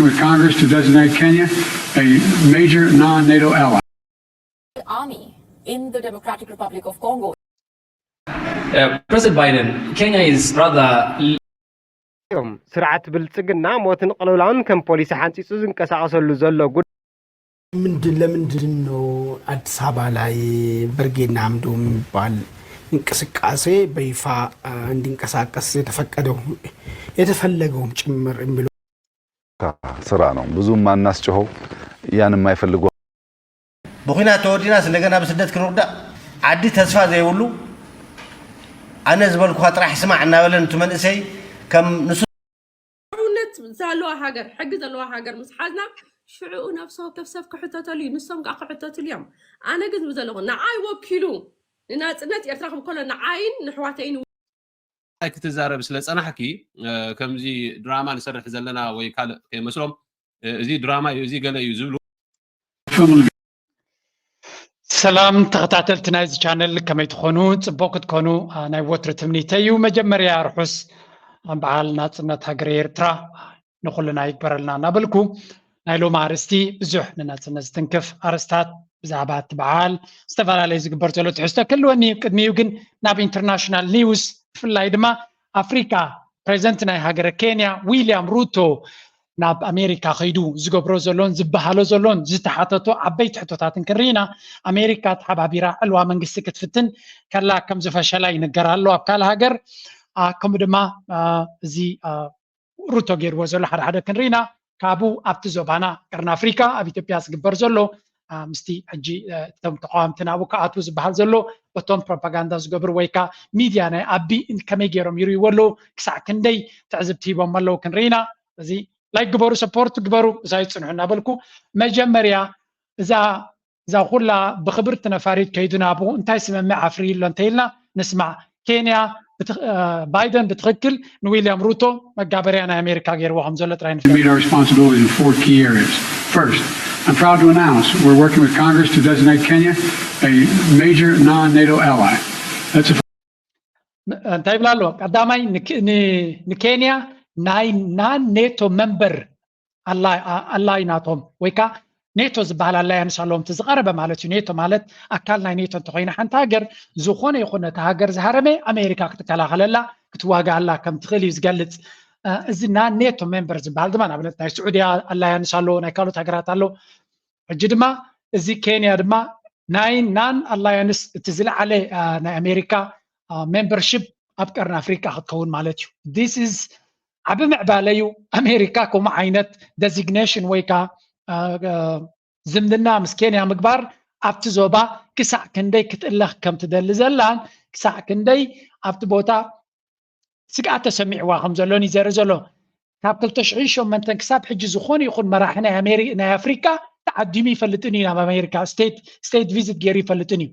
with Congress to designate Kenya a major non-NATO ally. Army in the Democratic Republic of Congo. Uh, President Biden, Kenya is rather እዮም። ስርዓት ብልጽግና ሞትን ቅልውላውን ከም ፖሊሲ ሓንጺጹ ዝንቀሳቐሰሉ ዘሎ ጉዳይ ምንድን ለምንድን ነው አዲስ አበባ ላይ ብርጌድ ንሓመዱ የሚባል እንቅስቃሴ በይፋ እንዲንቀሳቀስ የተፈቀደው የተፈለገውም ጭምር የሚሉ ስራ ነው። ብዙም አናስጨኸው። ያን የማይፈልጉ ብኹናት ተወዲናስ እንደገና ብስደት ክንውዳእ ዓዲ ተስፋ ዘይብሉ ኣነ ዝበልኩኻ ጥራሕ ስማዕ እናበለን እቲ መንእሰይ ከም ንሱ ሕውነት ዘለዋ ሃገር ሕጊ ዘለዋ ሃገር ምስ ሓዝና ሽዕኡ ነፍሲ ወከፍ ሰብ ክሕተተሉ እዩ፣ ንሶም ከዓ ክሕተትሉ እዮም። ኣነ ግን ዝብል ዘለኹ ንዓይ ወኪሉ ንናፅነት ኤርትራ ክብል ከሎ ንዓይን ንሕዋተይን ክትዛረብ ስለ ጸናሕኪ ከምዚ ድራማ ንሰርሕ ዘለና ወይ ካልእ ከይመስሎም እዚ ድራማ እዩ እዚ ገለ እዩ ዝብሉ ሰላም ተኸታተልቲ ናይዚ ቻነል ከመይ ትኾኑ? ፅቡቅ ክትኮኑ ናይ ወትሪ ትምኒተይ እዩ። መጀመርያ ርሑስ በዓል ናፅነት ሃገረ ኤርትራ ንኹልና ይግበረልና እናበልኩ ናይ ሎሚ ኣርእስቲ ብዙሕ ንናፅነት ዝትንክፍ ኣርእስታት ብዛዕባ እቲ በዓል ዝተፈላለየ ዝግበር ዘሎ ትሕዝቶ ክህልወኒ እዩ። ቅድሚኡ ግን ናብ ኢንተርናሽናል ኒውስ ብፍላይ ድማ ኣፍሪካ ፕሬዚደንት ናይ ሃገረ ኬንያ ዊልያም ሩቶ ናብ ኣሜሪካ ከይዱ ዝገብሮ ዘሎን ዝበሃሎ ዘሎን ዝተሓተቶ ዓበይቲ ሕቶታትን ክንርኢና ኣሜሪካ ተሓባቢራ ዕልዋ መንግስቲ ክትፍትን ከላ ከም ዝፈሸላ ይንገር ኣሎ ኣብ ካልእ ሃገር ከምኡ ድማ እዚ ሩቶ ገይርዎ ዘሎ ሓደ ሓደ ክንርኢና ካብኡ ኣብቲ ዞባና ቀርኒ ኣፍሪካ ኣብ ኢትዮጵያ ዝግበር ዘሎ ምስቲ ሕጂ እቶም ተቃዋምቲ ናብኡ ክኣትዉ ዝበሃል ዘሎ በቶም ፕሮፓጋንዳ ዝገብሩ ወይ ከዓ ሚድያ ናይ ኣቢ ከመይ ገይሮም ይርእይዎ ኣለዉ ክሳዕ ክንደይ ትዕዝብቲ ሂቦም ኣለዉ ክንርኢና እዚ ላይክ ግበሩ ሰፖርት ግበሩ እዛ ይፅንሑ እናበልኩ መጀመርያ እዛ እዛ ኩላ ብክብርቲ ነፋሪት ከይዱ ናብኡ እንታይ ስምምዕ ኣፍርዩ ኣሎ እንተኢልና ንስማዕ ኬንያ ባይደን ብትኽክል ንዊልያም ሩቶ መጋበርያ ናይ ኣሜሪካ ገይርዎ ከም ዘሎ ጥራይ ንፈልጥ meet our responsibilities in four key areas. First, I'm proud to announce we're working with Congress to designate Kenya a major non-NATO ally. That's a እንታይ ይብላ ኣለዎ ቀዳማይ ንኬንያ ናይ ናን ኔቶ መንበር ኣላይ ናቶም ወይ ከዓ ኔቶ ዝበሃል ኣላያንስ ኣለዎም እቲ ዝቀረበ ማለት እዩ ኔቶ ማለት ኣካል ናይ ኔቶ እንተኮይነ ሓንቲ ሃገር ዝኾነ ይኹን ነቲ ሃገር ዝሃረመ ኣሜሪካ ክትከላኸለላ ክትዋጋኣላ ከም ትኽእል እዩ ዝገልፅ እዚ ና ኔቶ ሜምበር ዝበሃል ድማ ንኣብነት ናይ ስዑድያ ኣላያንስ ኣሎ ናይ ካልኦት ሃገራት ኣሎ ሕጂ ድማ እዚ ኬንያ ድማ ናይ ናን ኣላያንስ እቲ ዝለዓለ ናይ ኣሜሪካ ሜምበርሽፕ ኣብ ቀርኒ ኣፍሪካ ክትከውን ማለት እዩ this is ዓቢ ምዕባለ እዩ ኣሜሪካ ከምኡ ዓይነት designation ወይ ከዓ ዝምድና ምስ ኬንያ ምግባር ኣብቲ ዞባ ክሳዕ ክንደይ ክትእለኽ ከም ትደሊ ዘላን ክሳዕ ክንደይ ኣብቲ ቦታ ስግኣት ተሰሚዕዋ ከም ዘሎን እዩ ዘርኢ ዘሎ ካብ ክልተ ሽሕን ሸሞንተን ክሳብ ሕጂ ዝኾነ ይኹን መራሒ ናይ ኣፍሪካ ተዓዲሙ ይፈልጥን እዩ ናብ ኣሜሪካ ስቴት ቪዝት ገይሩ ይፈልጥን እዩ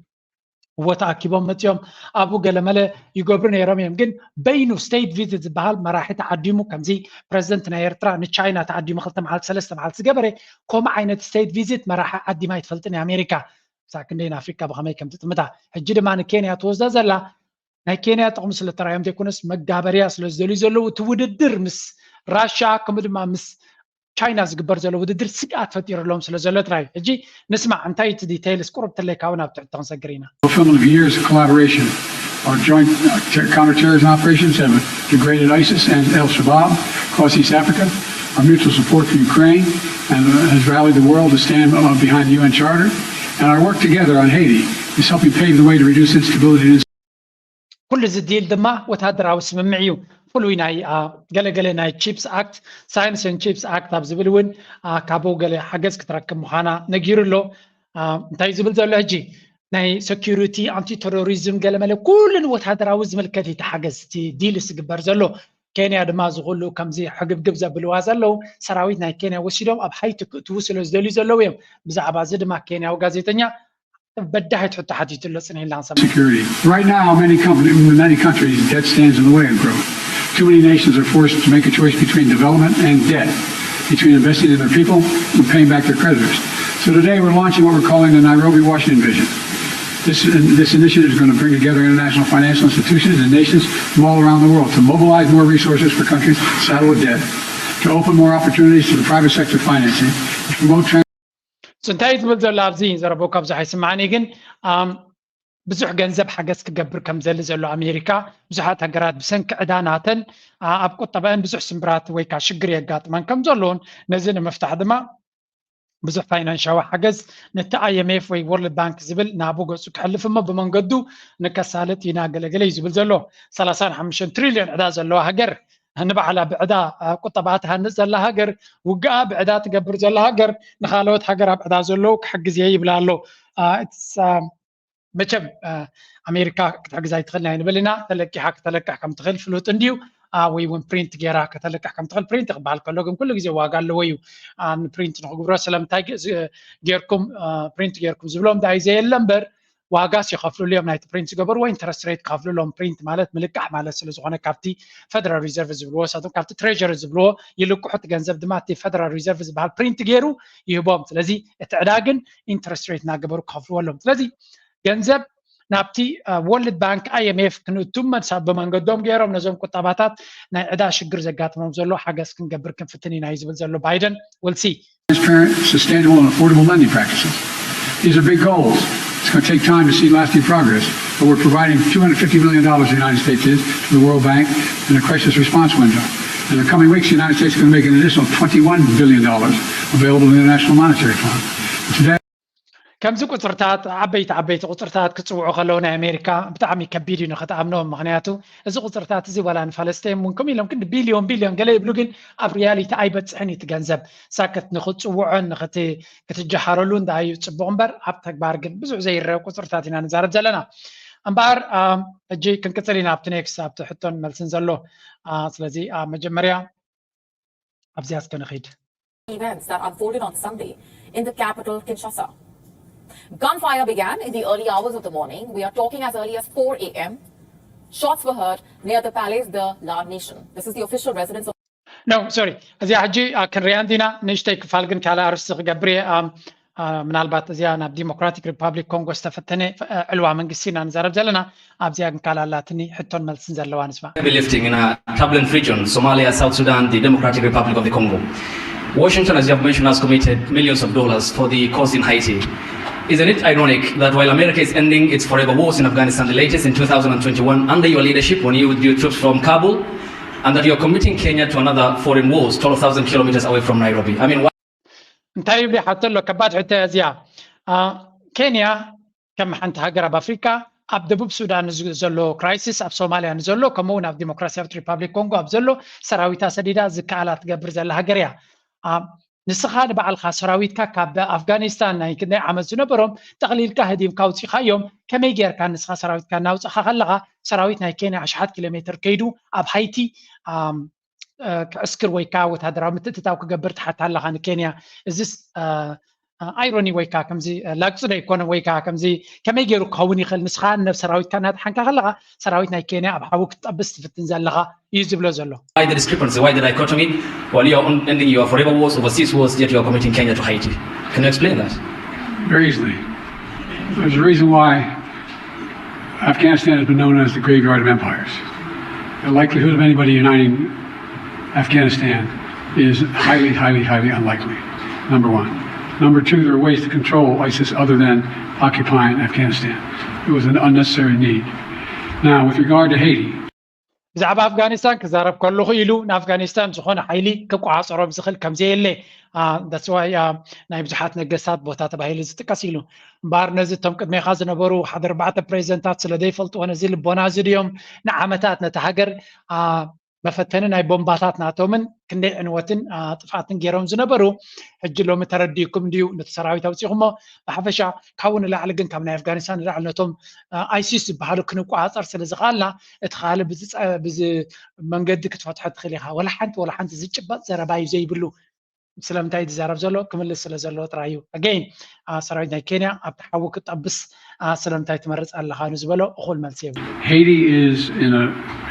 እዎ ተኣኪቦም መፅኦም ኣብኡ ገለመለ ይገብሩ ነይሮም እዮም ግን በይኑ ስቴት ቪዝት ዝበሃል መራሒ ተዓዲሙ ከምዚ ፕረዚደንት ናይ ኤርትራ ንቻይና ተዓዲሙ ክልተ መዓልቲ ሰለስተ መዓልቲ ዝገበረ ከምኡ ዓይነት ስቴት ቪዝት መራሒ ዓዲማ ኣይትፈልጥን ኣሜሪካ ክሳብ ክንደይ ንኣፍሪካ ብኸመይ ከም ትጥምታ ሕጂ ድማ ንኬንያ ትወስዳ ዘላ ናይ ኬንያ ጥቕሚ ስለ ተራዮም ዘይኮነስ መጋበርያ ስለ ዝደልዩ ዘለዉ እቲ ውድድር ምስ ራሻ ከምኡ ድማ ምስ ቻይና ዝግበር ዘሎ ውድድር ስግኣት ፈጢርሎም ስለ ዘሎ ጥራይ ሕጂ ንስማዕ እንታይ እቲ ዲቴይልስ ቁሩብ ትለይካ እውን ኣብ ትሕቶ ክንሰግር ኢና Fulfillment of years of collaboration. Our joint counterterrorism operations have degraded ISIS and Al Shabaab across East Africa. Our mutual support for Ukraine and has rallied the world to stand behind the U N Charter. And our work together on Haiti is helping pave the way to reduce instability in ኩሉ እዚ ዲል ድማ ወታደራዊ ስምምዕ እዩ ፍሉይ ናይ ገለገለ ናይ ቺፕስ ኣክት ሳይንስ ን ቺፕስ ኣክት ኣብ ዝብል እውን ካብኡ ገለ ሓገዝ ክትረክብ ምዃና ነጊሩ ኣሎ እንታይ ዝብል ዘሎ ሕጂ ናይ security anti terrorism ገለመለ ኩሉ ንወታደራዊ ዝምልከት እዩ ተሓገዝ እቲ ዲል ዝግበር ዘሎ ኬንያ ድማ ዝኩሉ ከምዚ ሕግብግብ ዘብልዋ ዘለዉ ሰራዊት ናይ ኬንያ ወሲዶም ኣብ ሓይቲ ክእትዉ ስለ ዝደልዩ ዘለዉ እዮም ብዛዕባ እዚ ድማ ኬንያዊ ጋዜጠኛ በዳሂት ሕቶ ሓቲቱ ኣሎ ጽኒሕላ ክንሰምዕ Security. Right now, many, company, many countries, debt stands in the way of growth. Too many nations are forced to make a choice between development and debt, between investing in their people and paying back their creditors. So today, we're launching what we're calling the Nairobi Washington Vision. This, this initiative is going to bring together international financial institutions and nations from all around the world to mobilize more resources for countries saddled with debt. to open more opportunities to the private sector financing, to promote trans- እንታይ ዝብል ዘሎ ኣብዚ ዘረበው ካብዚ ኣይስማዕኒ ግን ብዙሕ ገንዘብ ሓገዝ ክገብር ከም ዘሊ ዘሎ ኣሜሪካ ብዙሓት ሃገራት ብሰንኪ ዕዳ ናተን ኣብ ቁጠባን ብዙሕ ስምብራት ወይ ከዓ ሽግር የጋጥመን ከም ዘለውን ነዚ ንምፍታሕ ድማ ብዙሕ ፋይናንሻዊ ሓገዝ ነቲ ኣይኤምኤፍ ወይ ወርልድ ባንክ ዝብል ናቡ ገፁ ክሕልፍ እሞ ብመንገዱ ንከሳልጥ ኢና ገለገለ እዩ ዝብል ዘሎ ሰላሳን ሓሙሽተን ትሪልዮን ዕዳ ዘለዋ ሃገር ንባዕላ ብዕዳ ቁጠባ ትሃንፅ ዘላ ሃገር ውግኣ ብዕዳ ትገብር ዘላ ሃገር ንካልኦት ሃገር ኣብ ዕዳ ዘለዉ ክሕግዝ እየ ይብላ ኣሎ መቸም ኣሜሪካ ክትሕግዝ ኣይትኽእል ኢና ይንብል ኢና ተለቂሓ ከተለቅሕ ከም ትኽእል ፍሉጥ እንድዩ ወይ እውን ፕሪንት ጌራ ከተለቅሕ ከም ትኽእል ፕሪንት ክበሃል ከሎ ግን ኩሉ ግዜ ዋጋ ኣለዎ እዩ ፕሪንት ንክግብሮ ስለምንታይ ጌርኩም ፕሪንት ጌርኩም ዝብሎም ዳይ ዘየለ እምበር ዋጋስ ይኸፍልሉ እዮም ናይቲ ፕሪንት ዝገበርዎ ኢንተረስት ሬት ክኸፍልሎም ፕሪንት ማለት ምልቃሕ ማለት ስለዝኾነ ካብቲ ፈደራል ሪዘርቭ ዝብልዎ ሳቶም ካብቲ ትሬሪ ዝብልዎ ይልቅሑ እቲ ገንዘብ ድማ እቲ ፈደራል ሪዘርቭ ዝበሃል ፕሪንት ገይሩ ይህቦም ስለዚ እቲ ዕዳ ግን ኢንተረስት ሬት እናገበሩ ክኸፍልዎ ኣለዎም ስለዚ ገንዘብ ናብቲ ወርልድ ባንክ ኣይኤምኤፍ ክንእቱ መሳብ ብመንገዶም ገይሮም ነዞም ቁጠባታት ናይ ዕዳ ሽግር ዘጋጥሞም ዘሎ ሓገዝ ክንገብር ክንፍትን ኢና እዩ ዝብል ዘሎ ባይደን ውልሲ transparent, sustainable, and affordable lending practices. These are big goals. It's going to take time to see lasting progress, but we're providing two hundred fifty million dollars the United States is to the World Bank in a crisis response window. In the coming weeks, the United States is going to make an additional twenty-one billion dollars available in the International Monetary Fund. Today, ከምዚ ቁፅርታት ዓበይቲ ዓበይቲ ቁፅርታት ክፅውዑ ከለዉ ናይ ኣሜሪካ ብጣዕሚ ከቢድ እዩ ንክትኣምኖም ምክንያቱ እዚ ቁፅርታት እዚ ዋላ ንፋለስጢን እውን ከምኡ ኢሎም ክንዲ ቢልዮን ቢልዮን ገለ ይብሉ ግን ኣብ ሪያሊቲ ኣይበፅሕን እዩ እቲ ገንዘብ ሳክት ንክፅውዖን ክትጀሃረሉ እንዳ እዩ ፅቡቅ እምበር ኣብ ተግባር ግን ብዙሕ ዘይረአ ቁፅርታት ኢና ንዛረብ ዘለና እምበኣር ሕጂ ክንቅፅል ኢና ኣብቲ ኔክስ ኣብቲ ሕቶን መልስን ዘሎ ስለዚ ኣብ መጀመርያ ኣብዚኣ እስከ ንኺድ events that unfolded on Sunday in the capital, Kinshasa. Gunfire began in the early hours of the morning. We are talking as early as four a.m. Shots were heard near the Palais de la Nation. This is the official residence of no sorry እዚኣ ሕጂ ክንሪኣ እንዲና ንእሽተይ ክፋል ግን ካልእ ኣርስቲ ክገብር እየ ምናልባት እዚኣ ናብ ዲሞክራቲክ ሪፓብሊክ ኮንጎ ዝተፈተነ ዕልዋ መንግስቲ ኢና ንዛረብ ዘለና ኣብዚኣ ግን ካልኣላትኒ ሕቶን መልስን ዘለዋ ንስማ Heavy lifting in a turbulent region, Somalia, South Sudan, the Democratic Republic of the Congo. Washington, as you have mentioned, has committed millions of dollars for the cause in Haiti. Isn't it ironic that while America is ending its forever wars in Afghanistan, the latest in two thousand twenty-one, under your leadership, when you withdrew troops from Kabul, and that you're committing Kenya to another foreign wars twelve thousand kilometers away from Nairobi? I mean, why? እንታይ ይብል ሓቶ ኣሎ ከባድ ሕቶ እዚኣ ኬንያ ከም ሓንቲ ሃገር ኣብ ኣፍሪካ ኣብ ደቡብ ሱዳን ዘሎ ክራይሲስ ኣብ ሶማልያ ንዘሎ ከምኡውን ኣብ ዲሞክራሲያዊት ሪፓብሊክ ኮንጎ ኣብ ዘሎ ሰራዊታ ሰዲዳ ዝከኣላ ትገብር ዘላ ሃገር እያ ንስኻ ንባዕልካ ሰራዊትካ ካብ ኣፍጋኒስታን ናይ ክንደይ ዓመት ዝነበሮም ጠቕሊልካ ህዲምካ ኣውፂኻዮም ከመይ ጌርካ ንስኻ ሰራዊትካ እናውፅእካ ከለኻ ሰራዊት ናይ ኬንያ ኣሽሓት ኪሎ ሜትር ከይዱ ኣብ ሃይቲ ክዕስክር ወይ ከዓ ወታደራዊ ምትእትታው ክገብር ትሓታ ኣለኻ ንኬንያ እዚስ ኣይሮኒ ወይ ከዓ ከምዚ ላግፂ ዶ ኣይኮነ ወይ ከዓ ከምዚ ከመይ ገይሩ ክኸውን ይኽእል ንስኻ ነብ ሰራዊትካ እናተሓንካ ከለኻ ሰራዊት ናይ ኬንያ ኣብ ሓዊ ክትጠብስ ትፍትን ዘለኻ እዩ ዝብሎ ዘሎ Why the discrepancy? Why the dichotomy? While you are ending your forever wars, overseas wars, yet you are committing Kenya to Haiti. Can you explain that? Very easily. There's a reason why Afghanistan has been known as the graveyard of empires. The likelihood of anybody uniting Afghanistan is highly, highly, highly unlikely. Number one. Number two, there are ways to control ISIS other than occupying Afghanistan. It was an unnecessary need. Now, with regard to Haiti, ብዛዕባ ኣፍጋኒስታን ክዛረብ ከለኹ ኢሉ ንኣፍጋኒስታን ዝኾነ ሓይሊ ክቋፃፀሮም ዝኽእል ከምዘየለ that's why ናይ ብዙሓት ነገስታት ቦታ ተባሂሉ ዝጥቀስ ኢሉ እምበኣር ነዚ እቶም ቅድሜኻ ዝነበሩ ሓደ ኣርባዕተ ፕሬዚደንታት ስለ ዘይፈልጥዎ ነዚ ልቦና እዚ ድዮም ንዓመታት ነቲ ሃገር መፈተኒ ናይ ቦምባታት ናቶምን ክንደይ ዕንወትን ጥፍኣትን ገይሮም ዝነበሩ ሕጂ ሎሚ ተረዲእኩም እንድዩ ነቲ ሰራዊት ኣውፂኹሞ ብሓፈሻ ካብኡ ንላዕሊ ግን ካብ ናይ ኣፍጋኒስታን ንላዕሊ ነቶም ኣይሲስ ዝበሃሉ ክንቋፀር ስለ ዝኽኣልና እቲ ካልእ ብዚ መንገዲ ክትፈትሖ ትኽእል ኢኻ ወላ ሓንቲ ወላ ሓንቲ ዝጭበጥ ዘረባ እዩ ዘይብሉ ስለምንታይ ዝዛረብ ዘሎ ክምልስ ስለ ዘለዎ ጥራይ እዩ ኣገይን ሰራዊት ናይ ኬንያ ኣብቲ ሓዊ ክጠብስ ስለምንታይ ትመርፅ ኣለኻ ንዝበሎ እኹል መልሲ የብሉ Haiti is in an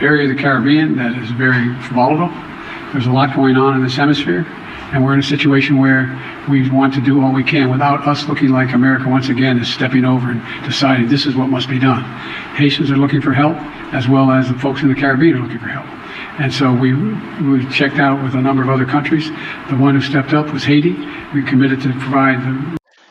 area of the Caribbean that is very volatile. There's a lot going on in this hemisphere, and we're in a situation where we want to do all we can without us looking like America once again is stepping over and deciding this is what must be done. Haitians are looking for help, as well as the folks in the Caribbean are looking for help. And so we, we checked out with a number of other countries. The one who stepped up was Haiti. We committed to provide them.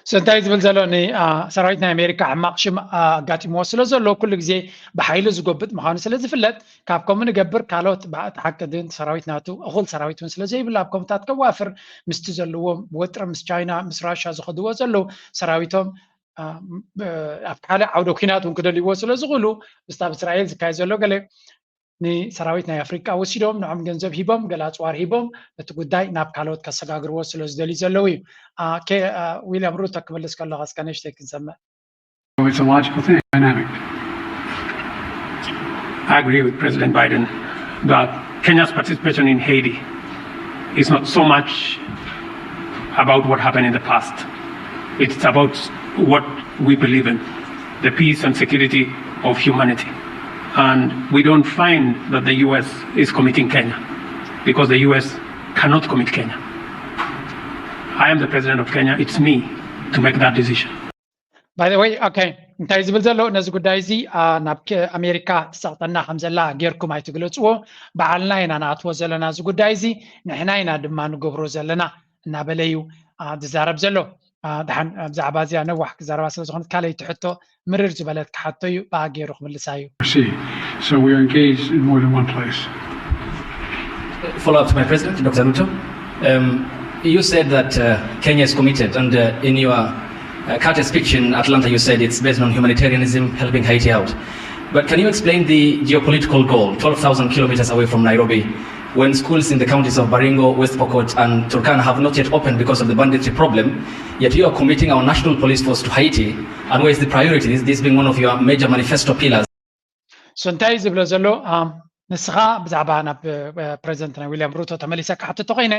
So እንታይ ዝብል ዘሎ ንሰራዊት ናይ ኣሜሪካ ሕማቕ ሽም ኣጋጢምዎ ስለ ዘሎ ኩሉ ግዜ ብሓይሊ ዝጎብጥ ምዃኑ ስለ ዝፍለጥ ካብ ከምኡ ንገብር ካልኦት ብሓቂ ግን ሰራዊት ናቱ እኹል ሰራዊት እውን ስለ ዘይብሉ ኣብ ከምታት ከዋፍር ምስቲ ዘለዎ ወጥሪ ምስ ቻይና ምስ ራሻ ዝኸድዎ ዘለዉ ሰራዊቶም ኣብ ካልእ ዓውደ ኩናት እውን ክደልይዎ ስለ ዝኽእሉ ምስቲ ኣብ እስራኤል ዝካየድ ዘሎ ገለ ንሰራዊት ናይ ኣፍሪቃ ወሲዶም ንዖም ገንዘብ ሂቦም ገለ ኣፅዋር ሂቦም ነቲ ጉዳይ ናብ ካልኦት ከሰጋግርዎ ስለ ዝደልዩ ዘለዉ እዩ። ዊልያም ሩቶ ክምልስ ከለካ እስከ ነሽተይ ክንሰምዕ። It's a logical thing, dynamic. I agree with President Biden that Kenya's participation in Haiti is not so much about what happened in the past. It's about what we believe in, the peace and security of humanity. And we don't find that the U S is committing Kenya because the U S cannot commit Kenya. I am the president of Kenya. It's me to make that decision. By the way, okay, እንታይ ዝብል ዘሎ ነዚ ጉዳይ እዚ ናብ ኣሜሪካ ትፀቕጠና ከም ዘላ ጌርኩም ኣይትግለፅዎ። በዓልና ኢና ንኣትዎ ዘለና እዚ ጉዳይ እዚ ንሕና ኢና ድማ ንገብሮ ዘለና እናበለ እዩ ዝዛረብ ዘሎ። ድሓን ብዛዕባ እዚኣ ነዋሕ ክዛረባ ስለ ዝኾነት ካልኣይቲ ሕቶ ምርር ዝበለት ክሓቶ እዩ ብኣ ገይሩ ክምልሳ እዩ። So we are engaged in more than one place. Follow up to my president, Doctor Ruto. Um, you said that uh, Kenya is committed, and uh, in your uh, cut speech in Atlanta, you said it's based on humanitarianism, helping Haiti out. But can you explain the geopolitical goal, twelve thousand kilometers away from Nairobi, when schools in the counties of Baringo, West Pokot, and Turkana have not yet opened because of the banditry problem, yet you are committing our national police force to Haiti? And where is the priority? This, this being one of your major manifesto pillars. So እንታይ እዩ ዝብሎ ዘሎ ንስኻ ብዛዕባ ናብ ፕሬዚደንት ናይ ዊልያም ሩቶ ተመሊሰ ክሓትቶ ኮይነ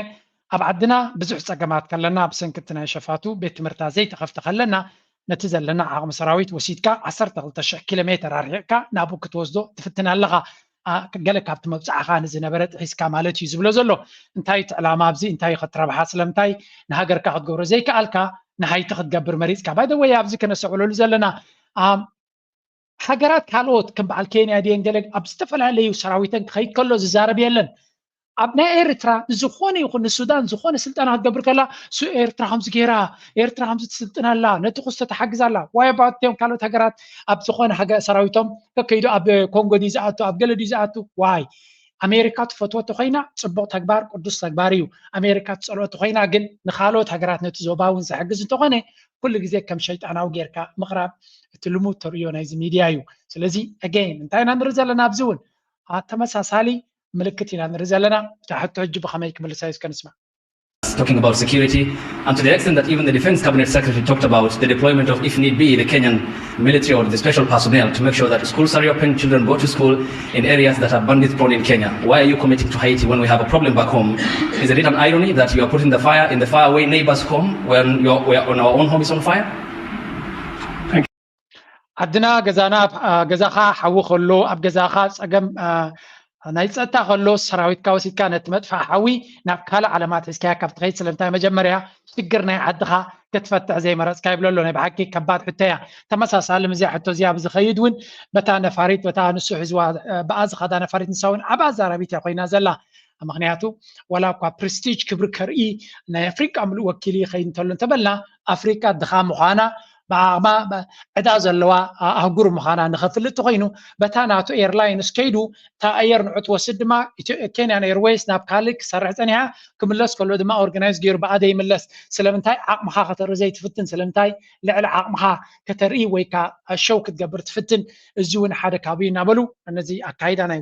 ኣብ ዓድና ብዙሕ ፀገማት ከለና ብሰንክቲ ናይ ሸፋቱ ቤት ትምህርታ ዘይተኸፍተ ከለና ነቲ ዘለና ዓቕሚ ሰራዊት ወሲድካ ዓሰርተ ክልተ ሽሕ ኪሎ ሜትር ኣርሒቕካ ናብኡ ክትወስዶ ትፍትን ኣለኻ። ገለ ካብቲ መብፃዕኻ ንዝነበረ ጥሒስካ ማለት እዩ ዝብሎ ዘሎ። እንታይ እቲ ዕላማ ኣብዚ እንታይ እዩ ከትረብሓ ስለምንታይ ንሃገርካ ክትገብሮ ዘይከኣልካ ንሃይቲ ክትገብር መሪፅካ ባይደወይ ኣብዚ ከነስተውዕለሉ ዘለና ሃገራት ካልኦት ከም በዓል ኬንያ ድየን ገለ ኣብ ዝተፈላለዩ ሰራዊተን ክኸይድ ከሎ ዝዛረብ የለን። ኣብ ናይ ኤርትራ ዝኾነ ይኹን ንሱዳን ዝኾነ ስልጠና ክትገብር ከላ ሱ ኤርትራ ከምዚ ገይራ ኤርትራ ከምዚ ትስልጥን ኣላ ነቲ ክስቶ ትሓግዝ ኣላ ዋይ ኣባውት ዮም ካልኦት ሃገራት ኣብ ዝኾነ ሃገ ሰራዊቶም ከከይዱ ኣብ ኮንጎ ድዩ ዝኣቱ ኣብ ገለ ድዩ ዝኣቱ ዋይ ኣሜሪካ ትፈትዎ ተኮይና ፅቡቅ ተግባር ቅዱስ ተግባር እዩ ኣሜሪካ ትፀልኦ ተኮይና ግን ንካልኦት ሃገራት ነቲ ዞባ እውን ዝሕግዝ እንተኮነ ኩሉ ግዜ ከም ሸይጣናዊ ጌርካ ምቅራብ እቲ ልሙድ ተርእዮ ናይዚ ሚድያ እዩ ስለዚ again እንታይ ኢና ንርኢ ዘለና ኣብዚ እውን ተመሳሳሊ ምልክት ኢና ንርኢ ዘለና እታ ሕቶ ሕጂ ብከመይ ክምልሳ እዩ እስከ ንስማዕ talking about security, and to the extent that even the Defense Cabinet Secretary talked about the deployment of, if need be, the Kenyan military or the special personnel to make sure that schools are reopened, children go to school in areas that are bandit prone in Kenya. Why are you committing to Haiti when we have a problem back home? Is it an irony that you are putting the fire in the faraway neighbor's home when your, where on our own home is on fire? ዓድና ገዛና ገዛኻ ሓዊ ከሎ ኣብ ገዛኻ ፀገም ናይ ፀጥታ ከሎ ሰራዊትካ ወሲድካ ነቲ መጥፋእ ሓዊ ናብ ካልእ ዓለማት ሒዝካያ ካብ ትኸይድ ስለምንታይ መጀመርያ ሽግር ናይ ዓድኻ ክትፈትሕ ዘይመረፅካ ይብሎ ኣሎ ናይ ብሓቂ ከባድ ሕቶ እያ ተመሳሳሊ ምዚያ ሕቶ እዚኣ ብዝኸይድ እውን በታ ነፋሪት በታ ንሱ ሕዝዋ ብኣ ዝኸዳ ነፋሪት ንሳ እውን ዓብ ኣዛራቢት እያ ኮይና ዘላ ምክንያቱ ዋላ እኳ ፕሪስቲጅ ክብሪ ከርኢ ናይ ኣፍሪቃ ምሉእ ወኪል ይኸይድ እንተሎ እንተበልና ኣፍሪቃ ድኻ ምዃና ብዓቕማ ዕዳ ዘለዋ ኣህጉር ምዃና ንኸፍልጥ ተኾይኑ በታ ናቱ ኤርላይንስ ከይዱ እታ ኣየር ንዑ ትወስድ ድማ ኬንያን ኤርዌይስ ናብ ካልእ ክሰርሕ ፀኒሓ ክምለስ ከሎ ድማ ኦርጋናይዝ ገይሩ ብኣደ ይምለስ ስለምንታይ ዓቕምኻ ከተርኢ ዘይትፍትን ስለምንታይ ልዕሊ ዓቕምኻ ከተርኢ ወይ ከዓ ሸው ክትገብር ትፍትን እዚ እውን ሓደ ካብኡ እናበሉ ነዚ ኣካይዳ ናይ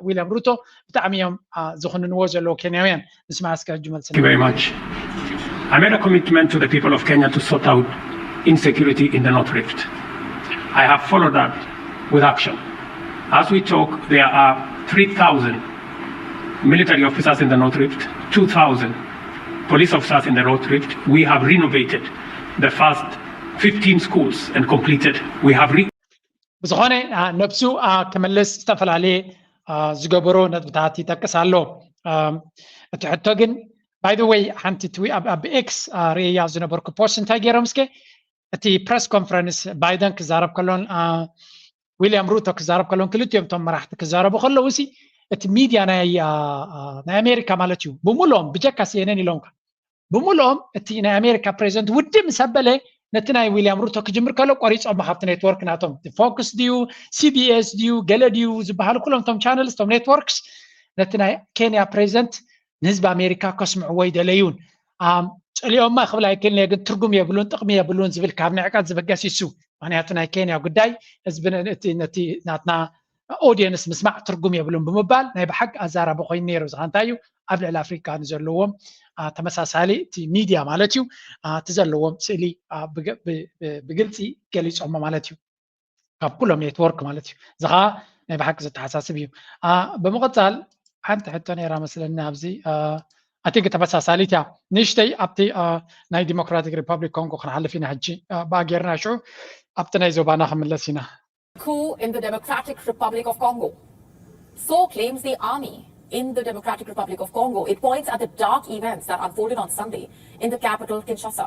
ዊልያም ሩቶ ብጣዕሚ እዮም ዝኽንንዎ ዘለዉ ኬንያውያን ንስማዕ እስከ ሕጂ መልሲ Thank you very much. I made a commitment to the people of Kenya to sort out insecurity in the North Rift. I have followed that with action. As we talk, there are three thousand military officers in the North Rift, two thousand police officers in the North Rift. We have renovated the first fifteen schools and completed. We have re- ብዝኾነ ነብሱ ክምልስ ዝተፈላለየ ዝገበሮ ነጥብታት ይጠቅስ ኣሎ እቲ ሕቶ ግን ባይ ወይ ሓንቲ ኣብ ኤክስ ርእያ ዝነበርኩ ፖስት እንታይ ገይሮም እስከ እቲ ፕረስ ኮንፈረንስ ባይደን ክዛረብ ከሎን ዊልያም ሩቶ ክዛረብ ከሎን ክልቲኦም እቶም መራሕቲ ክዛረቡ ከለዉ ሲ እቲ ሚድያ ናይ ኣሜሪካ ማለት እዩ ብምሉኦም ብጀካ ሲኤንኤን ኢሎምካ ብምሉኦም እቲ ናይ ኣሜሪካ ፕሬዚደንት ውድእ ምስ ኣበለ ነቲ ናይ ዊልያም ሩቶ ክጅምር ከሎ ቆሪፆም ካብቲ ኔትወርክ ናቶም ፎክስ ድዩ ሲቢኤስ ድዩ ገለ ድዩ ዝበሃሉ ኩሎም ቶም ቻነልስ ቶም ኔትወርክስ ነቲ ናይ ኬንያ ፕሬዚደንት ንህዝቢ ኣሜሪካ ከስምዕዎ ይደለዩን ጨሊኦማ ክብል ኣይክእልን ግን ትርጉም የብሉን ጥቕሚ የብሉን ዝብል ካብ ንዕቀት ዝበገስ ይሱ ምክንያቱ ናይ ኬንያ ጉዳይ ህዝቢ ነቲ ናትና ኦዲየንስ ምስማዕ ትርጉም የብሉን ብምባል ናይ ብሓቂ ኣዛራቢ ኮይኑ ነይሩ ዝኻ እንታይ እዩ ኣብ ልዕሊ ኣፍሪካ ንዘለዎም ተመሳሳሊ እቲ ሚድያ ማለት እዩ እቲ ዘለዎም ስእሊ ብግልፂ ገሊፆሞ ማለት እዩ ካብ ኩሎም ኔትወርክ ማለት እዩ እዚ ከዓ ናይ ብሓቂ ዘተሓሳስብ እዩ ብምቕፃል ሓንቲ ሕቶ ነይራ መስለኒ ኣብዚ ኣቲንክ ተመሳሳሊት እያ ንእሽተይ ኣብቲ ናይ ዲሞክራቲክ ሪፐብሊክ ኮንጎ ክንሓልፍ ኢና ሕጂ ብኣጌርና ሽዑ ኣብቲ ናይ ዞባና ክምለስ ኢና coup in the Democratic Republic of Congo. So claims the army in the Democratic Republic of Congo. It points at the dark events that unfolded on Sunday in the capital, Kinshasa.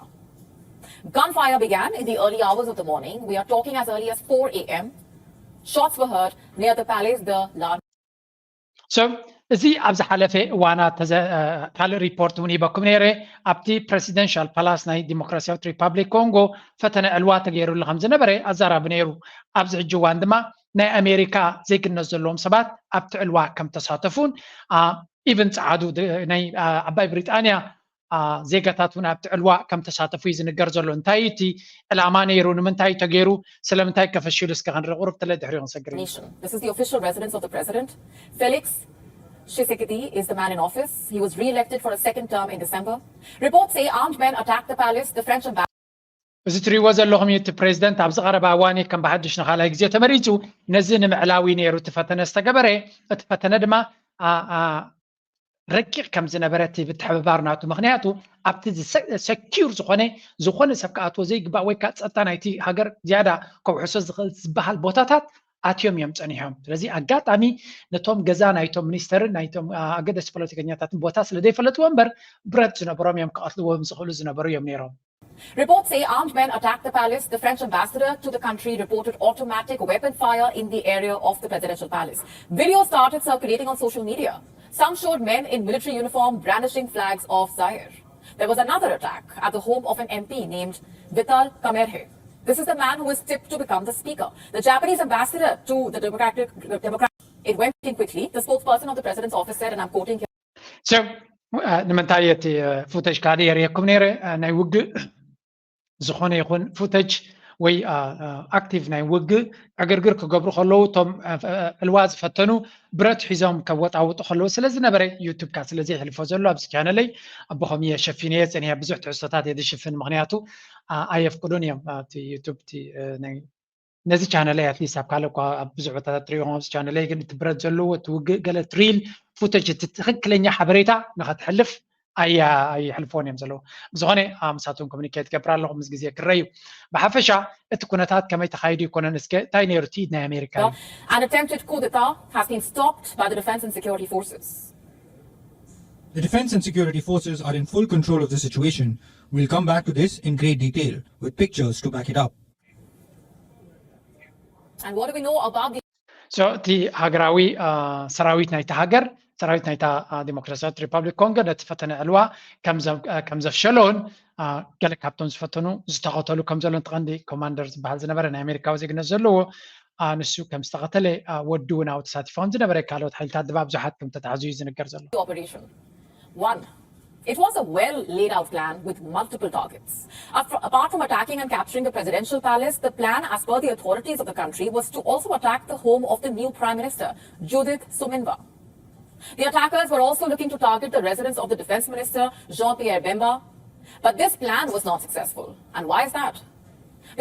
Gunfire began in the early hours of the morning. We are talking as early as four a.m. Shots were heard near the palace, the large. So እዚ ኣብ ዝሓለፈ እዋና ካልእ ሪፖርት እውን ሂበኩም ነይረ ኣብቲ ፕሬሲደንሻል ፓላስ ናይ ዲሞክራሲያዊት ሪፓብሊክ ኮንጎ ፈተነ ዕልዋ ተገይሩሉ ከም ዝነበረ ኣዛራቢ ነይሩ ኣብዚ ሕጂ እዋን ድማ ናይ ኣሜሪካ ዜግነት ዘለዎም ሰባት ኣብቲ ዕልዋ ከም ተሳተፉን ኢቨን ፀዓዱ ናይ ዓባይ ብሪጣንያ ዜጋታት እውን ኣብቲ ዕልዋ ከም ተሳተፉ እዩ ዝንገር ዘሎ እንታይ እቲ ዕላማ ነይሩ ንምንታይ ተገይሩ ስለምንታይ ከፈሽሉ እስከ ክንርኢ ቁሩብ ተለ ድሕሪኡ ክንሰግር This is the official residence of the president. Felix Tshisekedi is the man in office. He was re-elected for a second term in December. Reports say armed men attacked the palace. The French ambassador እዚ ትሪእዎ ዘለኹም እዩ እቲ ፕሬዚደንት ኣብዚ ቀረባ እዋን ከም ብሓድሽ ንካልኣይ ግዜ ተመሪፁ ነዚ ንምዕላዊ ነይሩ እቲ ፈተነ ዝተገበረ እቲ ፈተነ ድማ ረቂቕ ከም ዝነበረ እቲ ምትሕብባር ናቱ ምክንያቱ ኣብቲ ሰኪር ዝኾነ ዝኾነ ሰብ ክኣትዎ ዘይግባእ ወይ ከዓ ፀጥታ ናይቲ ሃገር ዝያዳ ከውሕሶ ዝኽእል ዝበሃል ቦታታት ኣትዮም እዮም ፀኒሖም ስለዚ ኣጋጣሚ ነቶም ገዛ ናይቶም ሚኒስተርን ናይቶም ኣገደስቲ ፖለቲከኛታትን ቦታ ስለ ዘይፈለጥዎ እምበር ብረት ዝነበሮም እዮም ክቐትልዎም ዝኽእሉ ዝነበሩ እዮም ነይሮም Reports say armed men attacked the palace. The French ambassador to the country reported automatic weapon fire in the area of the presidential palace. Video started circulating on social media. Some showed men in military uniform brandishing flags of Zaire. There was another attack at the home of an M P named Vital Kamerhe. This is the man who is tipped to become the speaker. The Japanese ambassador to the Democratic Democrat. It went in quickly. The spokesperson of the president's office said, and I'm quoting here. So ንምንታይ እቲ ፉተጅ ካልእ የርእየኩም ነይረ ናይ ውግእ ዝኾነ ይኹን ፉተጅ ወይ ኣክቲቭ ናይ ውግእ ዕግርግር ክገብሩ ከለዉ እቶም ዕልዋ ዝፈተኑ ብረት ሒዞም ከወጣውጡ ከለዉ ስለ ዝነበረ ዩቱብ ካ ስለ ዘይሕልፎ ዘሎ ኣብዚ ቻነለይ ኣቦኸም እየ ሸፊነ እየ ፀኒሐ ብዙሕ ትሕዝቶታት እየ ዝሽፍን ምክንያቱ ኣየፍቅዱን እዮም እቲ ዩቱብ ነዚ ቻነለይ ኣትሊስት ኣብ ካልእ እኳ ኣብ ብዙሕ ቦታታት ትሪእዎም ኣብዚ ቻነለይ ግን እቲ ብረት ዘለዎ እቲ ውግእ ገለ ትሪል ፉተጅ እቲ ትክክለኛ ሓበሬታ ንኸትሕልፍ ኣያ ኣይሕልፎን እዮም ዘለዉ ብዝኾነ ምሳቶም ኮሚኒኬት ገብር ኣለኹ ምስ ግዜ ክረዩ ብሓፈሻ እቲ ኩነታት ከመይ ተኻይዱ ይኮነን እስከ እንታይ ነይሩ እቲ ናይ ኣሜሪካ An attempted coup d'etat has been stopped by the defense and security forces. The defense and security forces are in full control of the situation. We'll come back to this in great detail with pictures to back it up. And what do we know about the So እቲ ሃገራዊ ሰራዊት ናይቲ ሃገር ሰራዊት ናይታ ዲሞክራሲያዊት ሪፓብሊክ ኮንጎ ነቲ ፈተነ ዕልዋ ከም ዘፍሸሎን ገለ ካብቶም ዝፈተኑ ዝተኸተሉ ከም ዘሎ እቲ ቀንዲ ኮማንደር ዝበሃል ዝነበረ ናይ ኣሜሪካዊ ዜግነት ዘለዎ ንሱ ከም ዝተኸተለ ወዲ እውን ኣብኡ ተሳቲፎም ዝነበረ ካልኦት ሓይልታት ድማ ብዙሓት ከም ተታሕዙ እዩ ዝንገር ዘሎ operation. One, it was a well laid out plan with multiple targets. Af- Apart from attacking and capturing the presidential palace, the plan, as per the authorities of the country, was to also attack the home of the new prime minister, Judith Suminwa. The attackers were also looking to target the residence of the defense minister, Jean Pierre Bemba. But this plan was not successful. And why is that?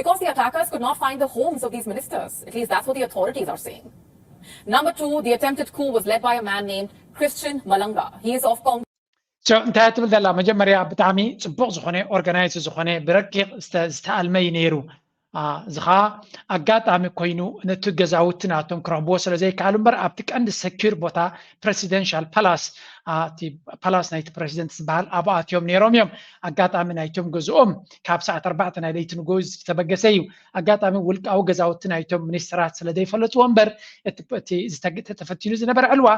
Because the attackers could not find the homes of these ministers. At least that's what the authorities are saying. Number two, the attempted coup was led by a man named Christian Malanga. He is of Congo. እንታይ ትብል ዘላ መጀመርያ ብጣዕሚ ፅቡቅ ዝኾነ ኦርጋናይዝ ዝኾነ ብረቂቅ ዝተኣልመ እዩ ነይሩ እዚ ከዓ ኣጋጣሚ ኮይኑ ነቲ ገዛውቲ ናቶም ክረኽብዎ ስለ ዘይከኣሉ እምበር ኣብቲ ቀንዲ ሰኪር ቦታ ፕረሲደንሻል ፓላስ ፓላስ ናይቲ ፕረሲደንት ዝበሃል ኣብኡ ኣትዮም ነይሮም እዮም ኣጋጣሚ ናይቶም ገዝኦም ካብ ሰዓት ኣርባዕተ ናይ ለይቲ ንጎ ዝተበገሰ እዩ ኣጋጣሚ ውልቃዊ ገዛውቲ ናይቶም ሚኒስትራት ስለ ዘይፈለጥዎ እምበር እቲ ተፈቲኑ ዝነበረ ዕልዋ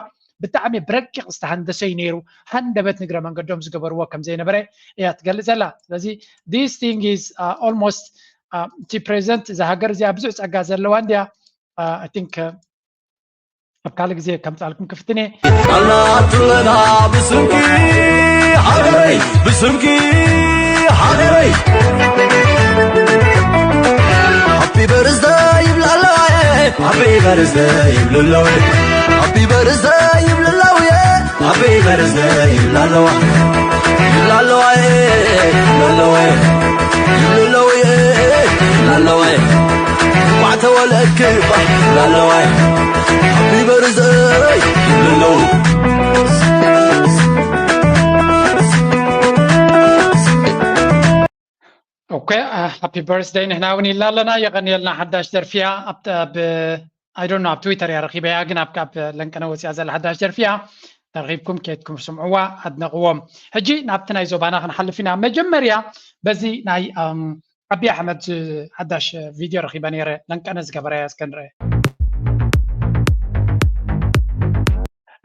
ብጣዕሚ ብረቂቕ ዝተሃንደሰ እዩ ነይሩ። ሃንደበት ንግረ መንገዶም ዝገበርዎ ከም ዘይነበረ እያ ትገልጽ ዘላ። ስለዚ this thing is almost እቲ ፕሬዚደንት እዛ ሃገር እዚኣ ብዙሕ ጸጋ ዘለዋ እንድያ። I think ኣብ ካልእ ግዜ ከምጻልኩም ክፍትን እየ። ኣናቱለና ብስምኪ ሃገረይ፣ ብስምኪ ሃገረይ። Happy birthday ይብሉ ኣለዋ፣ happy birthday ይብሉ ኣለዋ፣ happy birthday ይብሉ ኣለዋ፣ happy birthday ይብሉ ኣለዋ፣ ይብሉ ኣለዋ፣ ይብሉ ኣለዋ፣ ይብሉ ኣለዋ፣ ይብሉ ኣለዋ። እንኳዕ ተወለድክ ይብሉ ኣለዋ፣ happy birthday ይብሉ ኣለዋ። ኦኬ፣ ሃፒ በርዝደይ ንሕና እውን ኢልና ኣለና። የቐንየልና። ሓዳሽ ደርፊያ ኣብ ኣብ I don't know፣ ኣብ ትዊተር እያ ረኺበያ፣ ግን ኣብ ኣብ ለንቀነ ወፂኣ ዘላ ሓዳሽ ደርፊያ። ተረኺብኩም ኬድኩም ስምዕዋ፣ ኣድነቕዎም። ሕጂ ናብቲ ናይ ዞባና ክንሓልፍ ኢና። መጀመርያ በዚ ናይ ኣም፣ ኣቢ ኣሕመድ ሓዳሽ ቪድዮ ረኺበ ነይረ፣ ለንቀነ ዝገበረያ እስከ ንርአ።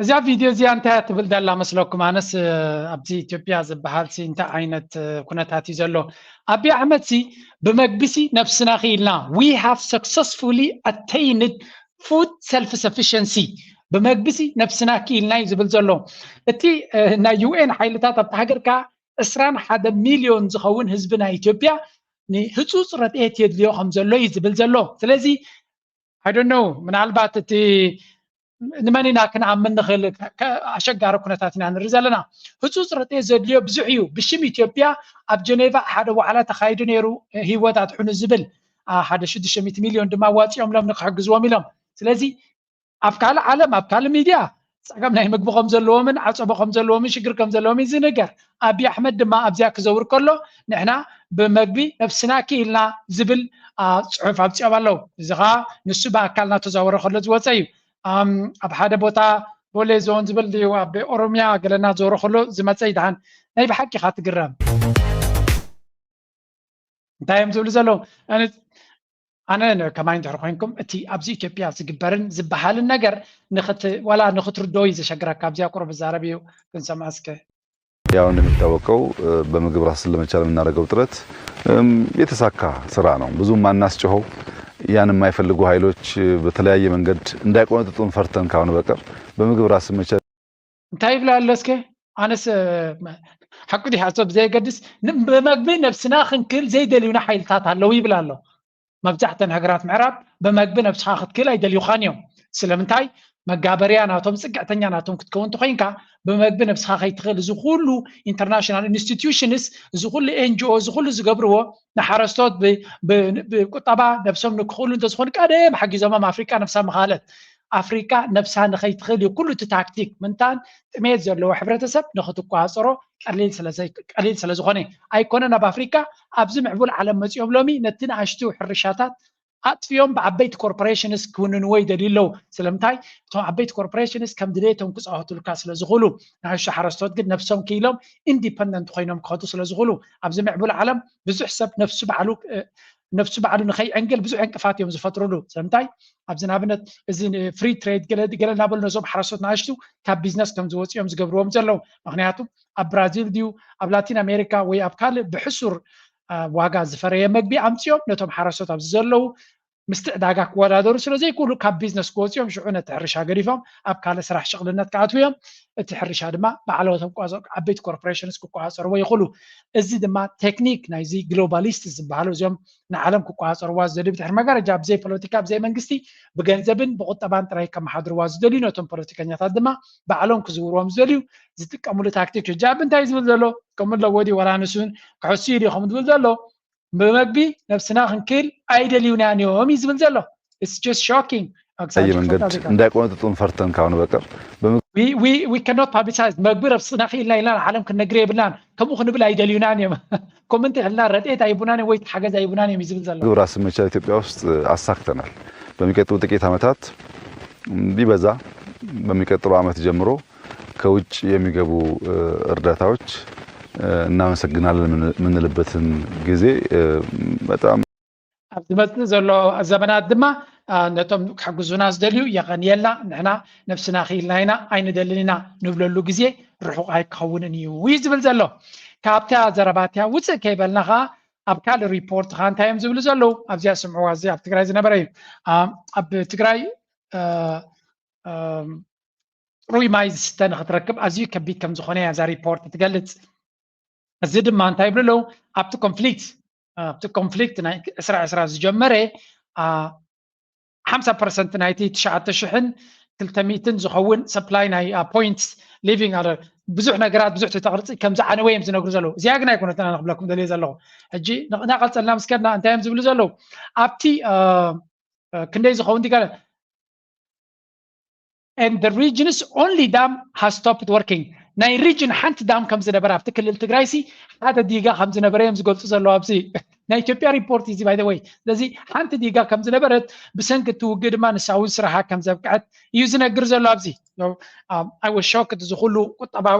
እዚኣ ቪድዮ እዚኣ እንታይ እያ ትብል ዘላ መስለኩም? ኣነስ ኣብዚ ኢትዮጵያ ዝበሃል ሲ እንታይ ዓይነት ኩነታት እዩ ዘሎ? ኣቢ ኣሕመድ ሲ ብመግቢ ሲ ነብስና ክኢልና we have successfully attained food self sufficiency፣ ብመግቢ ሲ ነብስና ክኢልና እዩ ዝብል ዘሎ። እቲ ናይ ዩ ኤን ሓይልታት ኣብቲ ሃገር ከዓ ዕስራን ሓደ ሚልዮን ዝኸውን ህዝቢ ናይ ኢትዮጵያ ንህፁፅ ረድኤት የድልዮ ከም ዘሎ እዩ ዝብል ዘሎ። ስለዚ I don't know፣ ምናልባት እቲ ንመን ኢና ክንኣምን ንኽእል? ኣሸጋሪ ኩነታት ኢና ንርኢ ዘለና። ህፁፅ ረድኤት ዘድልዮ ብዙሕ እዩ። ብሽም ኢትዮጵያ ኣብ ጀኔቫ ሓደ ዋዕላ ተኻይዱ ነይሩ፣ ህይወት ኣድሕኑ ዝብል ሓደ ሽዱሽተ ሚእቲ ሚልዮን ድማ ኣዋፂኦምሎም ንክሕግዝዎም ኢሎም። ስለዚ ኣብ ካልእ ዓለም ኣብ ካልእ ሚድያ ፀገም ናይ ምግቢ ከም ዘለዎምን ዓፀቦ ከም ዘለዎምን ሽግር ከም ዘለዎም እዩ ዝንገር። ኣቢ ኣሕመድ ድማ ኣብዚኣ ክዘውር ከሎ ንሕና ብመግቢ ነብስና ክኢልና ዝብል ፅሑፍ ኣብፂኦም ኣለዉ። እዚ ከዓ ንሱ ብኣካል እናተዛወረ ከሎ ዝወፀ እዩ። ኣብ ሓደ ቦታ ቦሌ ዞን ዝብል ድዩ ኣብ ኦሮሚያ ገለና ዞሮ ከሎ ዝመፀ ይድሓን ናይ ብሓቂ ኢኻ ትግረም። እንታይ እዮም ዝብሉ ዘለዉ? ኣነ ከማይ እንድሕር ኮይንኩም እቲ ኣብዚ ኢትዮጵያ ዝግበርን ዝበሃልን ነገር ዋላ ንክትርዶ እዩ ዘሸግረካ። ኣብዚኣ ቁሩብ ዛረብ እዩ ክንሰምዓ እስከ። ያው እንደሚታወቀው በምግብ ራስን ለመቻል የምናደርገው ጥረት የተሳካ ስራ ነው። ብዙም ማናስጨኸው ያን የማይፈልጉ ኃይሎች በተለያየ መንገድ እንዳይቆነጥጡን ፈርተን ካልሆነ በቀር በምግብ ራስን መቻል እንታይ ይብላ ኣሎ እስከ? ኣነስ ሓቁ ዲሓ ሰብ ብዘየገድስ ብመግቢ ነብስና ክንክል ዘይደልዩና ሓይልታት ኣለዉ ይብል ኣሎ። መብዛሕተን ሃገራት ምዕራብ ብመግቢ ነብስኻ ክትክል ኣይደልዩኻን እዮም። ስለምንታይ? መጋበርያ ናቶም ፅግዕተኛ ናቶም ክትከውን እንተኮይንካ ብመግቢ ነብስኻ ከይትኽእል እዚ ኩሉ ኢንተርናሽናል ኢንስቲትዩሽንስ እዚ ኩሉ ኤንጂኦ እዚ ኩሉ ዝገብርዎ ንሓረስቶት ብቁጠባ ነብሶም ንክኽእሉ እንተዝኾኑ ቀደም ሓጊዞሞም ኣፍሪቃ ነብሳ ምኻለት ኣፍሪቃ ነብሳ ንኸይትኽእል እዩ ኩሉ እቲ ታክቲክ ምንታን ጥሜት ዘለዎ ሕብረተሰብ ንኽትቋፀሮ ቀሊል ስለዝኾነ ኣይኮነን ኣብ ኣፍሪቃ ኣብዚ ምዕቡል ዓለም መፂኦም ሎሚ ነቲ ንኣሽቱ ሕርሻታት ኣጥፍዮም ብዓበይቲ ኮርፖሬሽንስ ክውንንዎ ይደልዩ ኣለዉ ስለምንታይ እቶም ዓበይቲ ኮርፖሬሽንስ ከም ድሌቶም ክፃወቱልካ ስለዝኽእሉ ንኣሽቱ ሓረስቶት ግን ነብሶም ክኢሎም ኢንዲፐንደንት ኮይኖም ክኸዱ ስለዝኽእሉ ኣብዚ ምዕቡል ዓለም ብዙሕ ሰብ ነብሱ ባዕሉ ነብሱ ባዕሉ ንኸይዕንግል ብዙሕ ዕንቅፋት እዮም ዝፈጥሩሉ ስለምንታይ ኣብዚ ንኣብነት እዚ ፍሪ ትሬድ ገለ እናበሉ ነዞም ሓረስቶት ንኣሽቱ ካብ ቢዝነስ ከም ዝወፅኦም ዝገብርዎም ዘለዉ ምክንያቱ ኣብ ብራዚል ድዩ ኣብ ላቲን ኣሜሪካ ወይ ኣብ ካልእ ብሕሱር ዋጋ ዝፈረየ መግቢ ኣምፅኦም ነቶም ሓረስቶት ኣብዚ ዘለዉ ምስቲ ዕዳጋ ክወዳደሩ ስለዘይክእሉ ካብ ቢዝነስ ክወፅኦም ሽዑ ነቲ ሕርሻ ገዲፎም ኣብ ካልእ ስራሕ ሽቕልነት ክኣትዉ እዮም እቲ ሕርሻ ድማ ባዕለቶም ዓበይቲ ኮርፖሬሽንስ ክቆፃፀርዎ ይኽእሉ እዚ ድማ ቴክኒክ ናይዚ ግሎባሊስት ዝበሃሉ እዚኦም ንዓለም ክቆፃፀርዋ ዝደልዩ ብድሕሪ መጋረጃ ብዘይ ፖለቲካ ብዘይ መንግስቲ ብገንዘብን ብቁጠባን ጥራይ ከመሓድርዋ ዝደልዩ ነቶም ፖለቲከኛታት ድማ ባዕሎም ክዝውርዎም ዝደልዩ ዝጥቀምሉ ታክቲክ ሕጂ ኣብ እንታይ ዝብል ዘሎ ከምኡ ኣለዎ ድዩ ዋላ ንሱን ክሕሱ እዩ ድዩ ከም ዝብል ዘሎ ብመግቢ ነብስና ክንክል ኣይደልዩናን እዮም እዩ ዝብል ዘሎ it's just shocking መንገድ እንዳይቆነጥጡን ፈርተን ካልሆነ በቀር we cannot publicize መግቢ ነብስና ክኢልና ኢልና ንዓለም ክንነግር የብልናን ከምኡ ክንብል ኣይደልዩናን እዮም ኮመንት ይሕልና ረድኤት ኣይቡናን ወይ ሓገዝ ኣይቡናን እዮም ዝብል ዘሎ ምግብ ራስን መቻል ኢትዮጵያ ውስጥ አሳክተናል። በሚቀጥሉ ጥቂት ዓመታት ቢበዛ በሚቀጥሉ ዓመት ጀምሮ ከውጭ የሚገቡ እርዳታዎች እናመሰግናለን የምንልበትን ጊዜ በጣም ኣብ ዝመፅእ ዘሎ ዘመናት ድማ ነቶም ክሕግዙና ዝደልዩ የቐንየልና። ንሕና ነብስና ክኢልና ኢና ኣይንደልን ኢና ንብለሉ ግዜ ርሑቕ ኣይክኸውንን እዩ እዩ ዝብል ዘሎ። ካብታ ዘረባትያ ውፅእ ከይበልና ከዓ ኣብ ካልእ ሪፖርት ከዓ እንታይ እዮም ዝብሉ ዘለዉ ኣብዚኣ ስምዕዋ እዚ ኣብ ትግራይ ዝነበረ እዩ። ኣብ ትግራይ ጥሩይ ማይ ዝስተ ንክትረክብ ኣዝዩ ከቢድ ከም ዝኾነ እያ እዛ ሪፖርት ትገልጽ። እዚ ድማ እንታይ ይብሉ ኣለዉ? ኣብቲ ኮንፍሊክት ኣብቲ ኮንፍሊክት ናይ ዕስራ ዕስራ ዝጀመረ ሓምሳ ፐርሰንት ናይቲ ትሽዓተ ሽሕን ክልተ ሚእትን ዝኸውን ሰፕላይ ናይ ፖይንትስ ሊቪንግ ኣለ ብዙሕ ነገራት ብዙሕ ተተቕርፂ ከም ዝዓነወ እዮም ዝነግሩ ዘለዉ። እዚኣ ግን ኣይኮነትና ንክብለኩም ደልየ ዘለኹ። ሕጂ እናቐፀልና ምስ ከድና እንታይ እዮም ዝብሉ ዘለዉ? ኣብቲ ክንደይ ዝኸውን ዲጋ and the region's only dam has stopped working። ናይ ሪጅን ሓንቲ ዳም ከም ዝነበረ ኣብቲ ክልል ትግራይ ሲ ሓደ ዲጋ ከም ዝነበረ እዮም ዝገልፁ ዘለዉ ኣብዚ ናይ ኢትዮጵያ ሪፖርት እዚ ባይ ወይ። ስለዚ ሓንቲ ዲጋ ከም ዝነበረት ብሰንኪ እቲ ውግእ ድማ ንሳ እውን ስራሓ ከም ዘብቅዐት እዩ ዝነግር ዘሎ ኣብዚ። I was shocked። እዚ ኩሉ ቁጠባዊ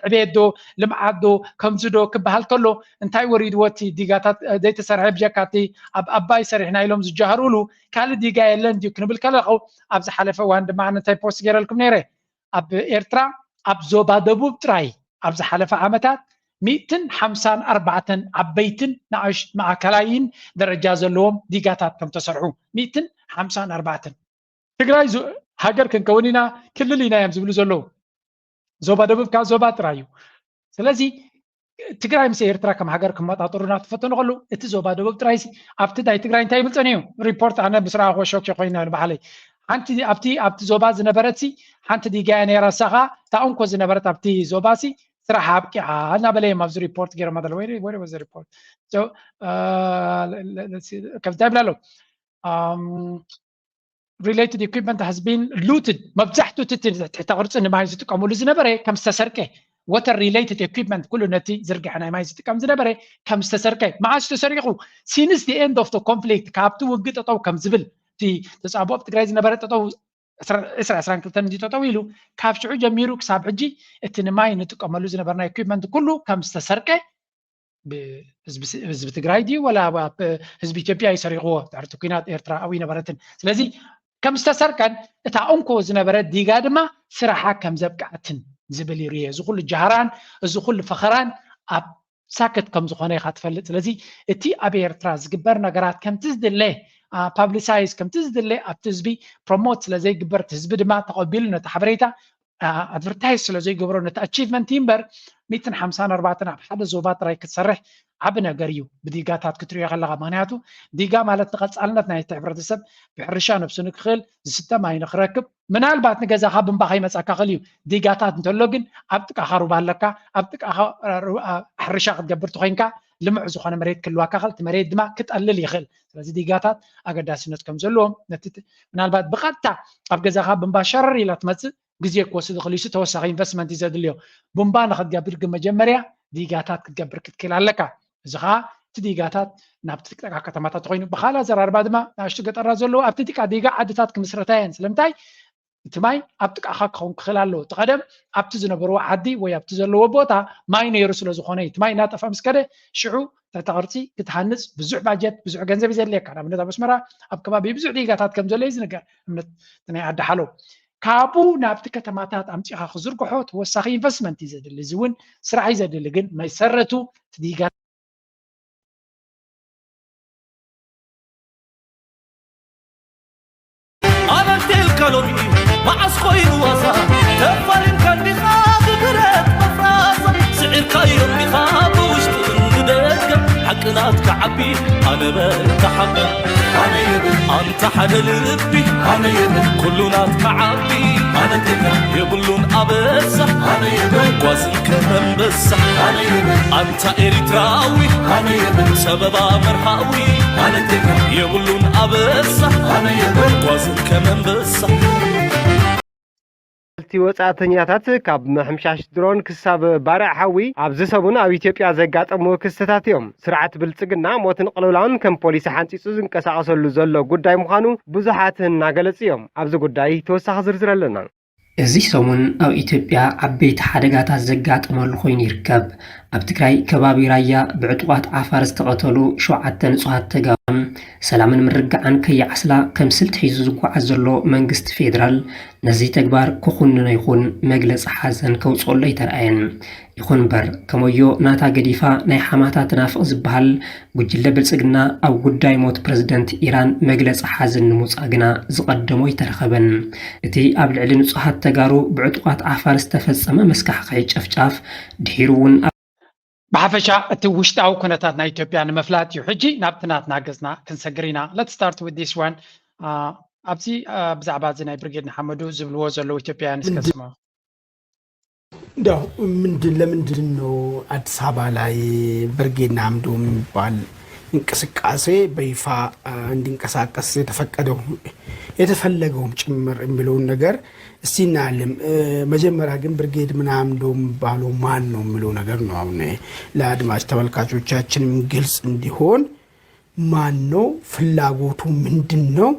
ዕቤት ዶ ልምዓት ዶ ከምዚ ዶ ክበሃል ከሎ እንታይ ወሪድዎ እቲ ዲጋታት ዘይተሰርሐ ብጀካ እቲ ኣብ ኣባይ ሰሪሕና ኢሎም ዝጀሃሩሉ ካልእ ዲጋ የለን ድዩ ክንብል ከለኹ ኣብ ዝሓለፈ እዋን ድማ ኣነ እንታይ ፖስት ገይረልኩም ነይረ ኣብ ኤርትራ ኣብ ዞባ ደቡብ ጥራይ ኣብ ዝሓለፈ ዓመታት ሚእትን ሓምሳን ኣርባዕተን ዓበይትን ንኣሽ ማእከላይን ደረጃ ዘለዎም ዲጋታት ከም ተሰርሑ ሚእትን ሓምሳን ኣርባዕተን ትግራይ ሃገር ክንከውን ኢና ክልል ኢና እዮም ዝብሉ ዘለዉ። ዞባ ደቡብ ከዓ ዞባ ጥራይ እዩ። ስለዚ ትግራይ ምስ ኤርትራ ከም ሃገር ክመጣጠሩ እናተፈተኑ ከለዉ እቲ ዞባ ደቡብ ጥራይ ኣብቲ ናይ ትግራይ እንታይ ይብል ፀኒሑ ሪፖርት ኣነ ምስ ረኣኹ ሾክ ኮይና ባዕለይ ሓንቲ ኣብቲ ኣብቲ ዞባ ዝነበረት ሓንቲ ዲጋ እያ ነይራ እሳ ከዓ እታ እንኮ ዝነበረት ኣብቲ ዞባ ስራሕ ኣብቂዓ እናበለ እዮም ኣብዚ ሪፖርት ገይሮማ ዘለዉ ወይ ወይ ሪፖርት ከምታ ይብላ ኣለዉ related equipment has been looted። መብዛሕትኡ እቲ ትሕተ ቅርፂ ንማይ ዝጥቀምሉ ዝነበረ ከም ዝተሰርቀ water related equipment ኩሉ ነቲ ዝርግሐ ናይ ማይ ዝጥቀም ዝነበረ ከም ዝተሰርቀ መዓስ ተሰሪቑ since the end of the conflict ካብቲ ውግእ ጠጠው ከም ዝብል እቲ ተፃብኦ ኣብ ትግራይ ዝነበረ ጠጠው ዕስራ ዕስራን ክልተን እንዲ ጠጠው ኢሉ ካብ ሽዑ ጀሚሩ ክሳብ ሕጂ እቲ ንማይ ንጥቀመሉ ዝነበርና equipment ኩሉ ከም ዝተሰርቀ ህዝቢ ትግራይ ድዩ ወላ ህዝቢ ኢትዮጵያ እዩ ሰሪቕዎ ድሕርቲ ኩናት ኤርትራ ኣብኡ ይነበረትን ስለዚ ከም ዝተሰርቀን እታ እንኮ ዝነበረት ዲጋ ድማ ስራሓ ከም ዘብቅዐትን ዝብል ይርየ እዚ ኩሉ ጃህራን እዚ ኩሉ ፈኸራን ኣብ ሳክት ከም ዝኾነ ኢኻ ትፈልጥ ስለዚ እቲ ኣብ ኤርትራ ዝግበር ነገራት ከምቲ ዝድለ ፓብሊሳይዝ ከምቲ ዝድለ ኣብቲ ህዝቢ ፕሮሞት ስለዘይግበር ህዝቢ ድማ ተቐቢሉ ነቲ ሓበሬታ ኣድቨርታይዝ ስለ ዘይገብሮ ነቲ ኣቺቭመንት እዩ እምበር ሚእትን ሓምሳን ኣርባዕተን ኣብ ሓደ ዞባ ጥራይ ክትሰርሕ ዓቢ ነገር እዩ ብዲጋታት ክትሪኦ ከለካ ምክንያቱ ዲጋ ማለት ንቀፃልነት ናይቲ ሕብረተሰብ ብሕርሻ ነብሱ ንክኽእል ዝስተ ማይ ንክረክብ ምናልባት ንገዛካ ብንባ ከይመፃካ ክእል እዩ ዲጋታት እንተሎ ግን ኣብ ጥቃካ ሩባ ኣለካ ኣብ ጥቃካ ሕርሻ ክትገብር ተኮይንካ ልምዕ ዝኮነ መሬት ክልዋካ ክእል እቲ መሬት ድማ ክጠልል ይክእል ስለዚ ዲጋታት ኣገዳስነት ከም ዘለዎም ነቲ ምናልባት ብቀጥታ ኣብ ገዛካ ብንባ ሸረር ኢላ ትመፅእ ግዜ ክወስድ ይኽእል እዩ ተወሳኺ ኢንቨስትመንት እዩ ዘድልዮ ቡምባ ንክትገብር ግን መጀመርያ ዲጋታት ክትገብር ክትክእል ኣለካ እዚ ከዓ እቲ ዲጋታት ናብቲ ጥቃ ከተማታት ኮይኑ ብካልእ ኣዘራርባ ድማ ንኣሽቱ ገጠራት ዘለዎ ኣብቲ ጥቃ ዲጋ ዓድታት ክምስረታ እየን ስለምንታይ እቲ ማይ ኣብ ጥቃካ ክኸውን ክኽእል ኣለዎ እቲ ቀደም ኣብቲ ዝነበርዎ ዓዲ ወይ ኣብቲ ዘለዎ ቦታ ማይ ነይሩ ስለ ዝኾነ እዩ እቲ ማይ እናጠፍአ ምስ ከደ ሽዑ ትሕተ ቅርፂ ክትሃንፅ ብዙሕ ባጀት ብዙሕ ገንዘብ እዩ ዘድልየካ ንኣብነት ኣብ ኣስመራ ኣብ ከባቢ ብዙሕ ዲጋታት ከም ዘሎ እዩ ዝንገር እምነት ናይ ዓዲ ሓለው ካብኡ ናብቲ ከተማታት ኣምፂኻ ክዝርግሖ ተወሳኺ ኢንቨስትመንት እዩ ዘድሊ እዚ እውን ስራሕ እዩ ዘድሊ ግን መሰረቱ ትዲጋ ኣበልቴልካ ሎሚ መዓስ ኮይኑ ዋዛ ተፋሊምካ እንዲኻ ብብረት መፍራሳ ስዒርካዮ እንዲኻ ብውሽጥን ብደገ ሓቂ ናትካ ዓቢ ኣነ በልካ ሓቂ ኣነ የብል ኣንታ ሓደ ልቢ ኣነ የብል ኩሉ ናትካ ዓቢ ኣነ ቴጋ የብሉን ኣበሳ ኣነ የብል ጓዝን ከመንበሳ ኣነ የብል ኣንታ ኤሪትራዊ ኣነ የብል ጸበባ መርሃዊ ኣነ ቴጋ የብሉን ኣበሳ ኣነ የብል ጓዝን ከመንበሳ እቲ ወጻእተኛታት ካብ ምሕምሻሽ ድሮን ክሳብ ባርዕ ሓዊ ኣብዚ ሰሙን ኣብ ኢትዮጵያ ዘጋጠሙ ክስተታት እዮም። ስርዓት ብልጽግና ሞትን ቅልውላውን ከም ፖሊሲ ሓንጺጹ ዝንቀሳቐሰሉ ዘሎ ጉዳይ ምዃኑ ብዙሓት እናገለጹ እዮም። ኣብዚ ጉዳይ ተወሳኺ ዝርዝር ኣለና። እዚ ሰሙን ኣብ ኢትዮጵያ ዓበይቲ ሓደጋታት ዘጋጠመሉ ኮይኑ ይርከብ። ኣብ ትግራይ ከባቢ ራያ ብዕጡቓት ዓፋር ዝተቐተሉ ሸውዓተ ንጹሃት ተጋሩን ሰላምን ምርግጋዕን ከይዓስላ ከም ስልቲ ሒዙ ዝጓዓዝ ዘሎ መንግስቲ ፌደራል ነዚ ተግባር ክኹንኖ ይኹን መግለጺ ሓዘን ከውጽኦሉ ኣይተራእየን። ይኹን እምበር ከም ወዮ ናታ ገዲፋ ናይ ሓማታ ትናፍቕ ዝበሃል ጉጅለ ብልጽግና ኣብ ጉዳይ ሞት ፕረዚደንት ኢራን መግለጺ ሓዘን ንምውጻእ ግና ዝቐደሞ ኣይተረኸበን። እቲ ኣብ ልዕሊ ንጹሃት ተጋሩ ብዕጡቓት ዓፋር ዝተፈጸመ መስካሕክሒ ጨፍጫፍ ድሒሩ እውን ኣብ ብሓፈሻ እቲ ውሽጣዊ ኩነታት ናይ ኢትዮጵያ ንምፍላጥ እዩ። ሕጂ ናብቲ ናትና ገጽና ክንሰግር ኢና። Let's start with this one. ኣብዚ ብዛዕባ እዚ ናይ ብርጌድ ንሓመዱ ዝብልዎ ዘለዉ ኢትዮጵያውያን እስከ ስምዑ። እንዲያው ምንድን ለምንድን ነው አዲስ አበባ ላይ ብርጌድ ንሓመዱ የሚባል እንቅስቃሴ በይፋ እንዲንቀሳቀስ የተፈቀደው የተፈለገውም ጭምር የሚለውን ነገር እስቲ እናያለን። መጀመሪያ ግን ብርጌድ ንሓመዱ የሚባለው ማን ነው የሚለው ነገር ነው አሁን ለአድማጭ ተመልካቾቻችንም ግልጽ እንዲሆን ማን ነው? ፍላጎቱ ምንድን ነው?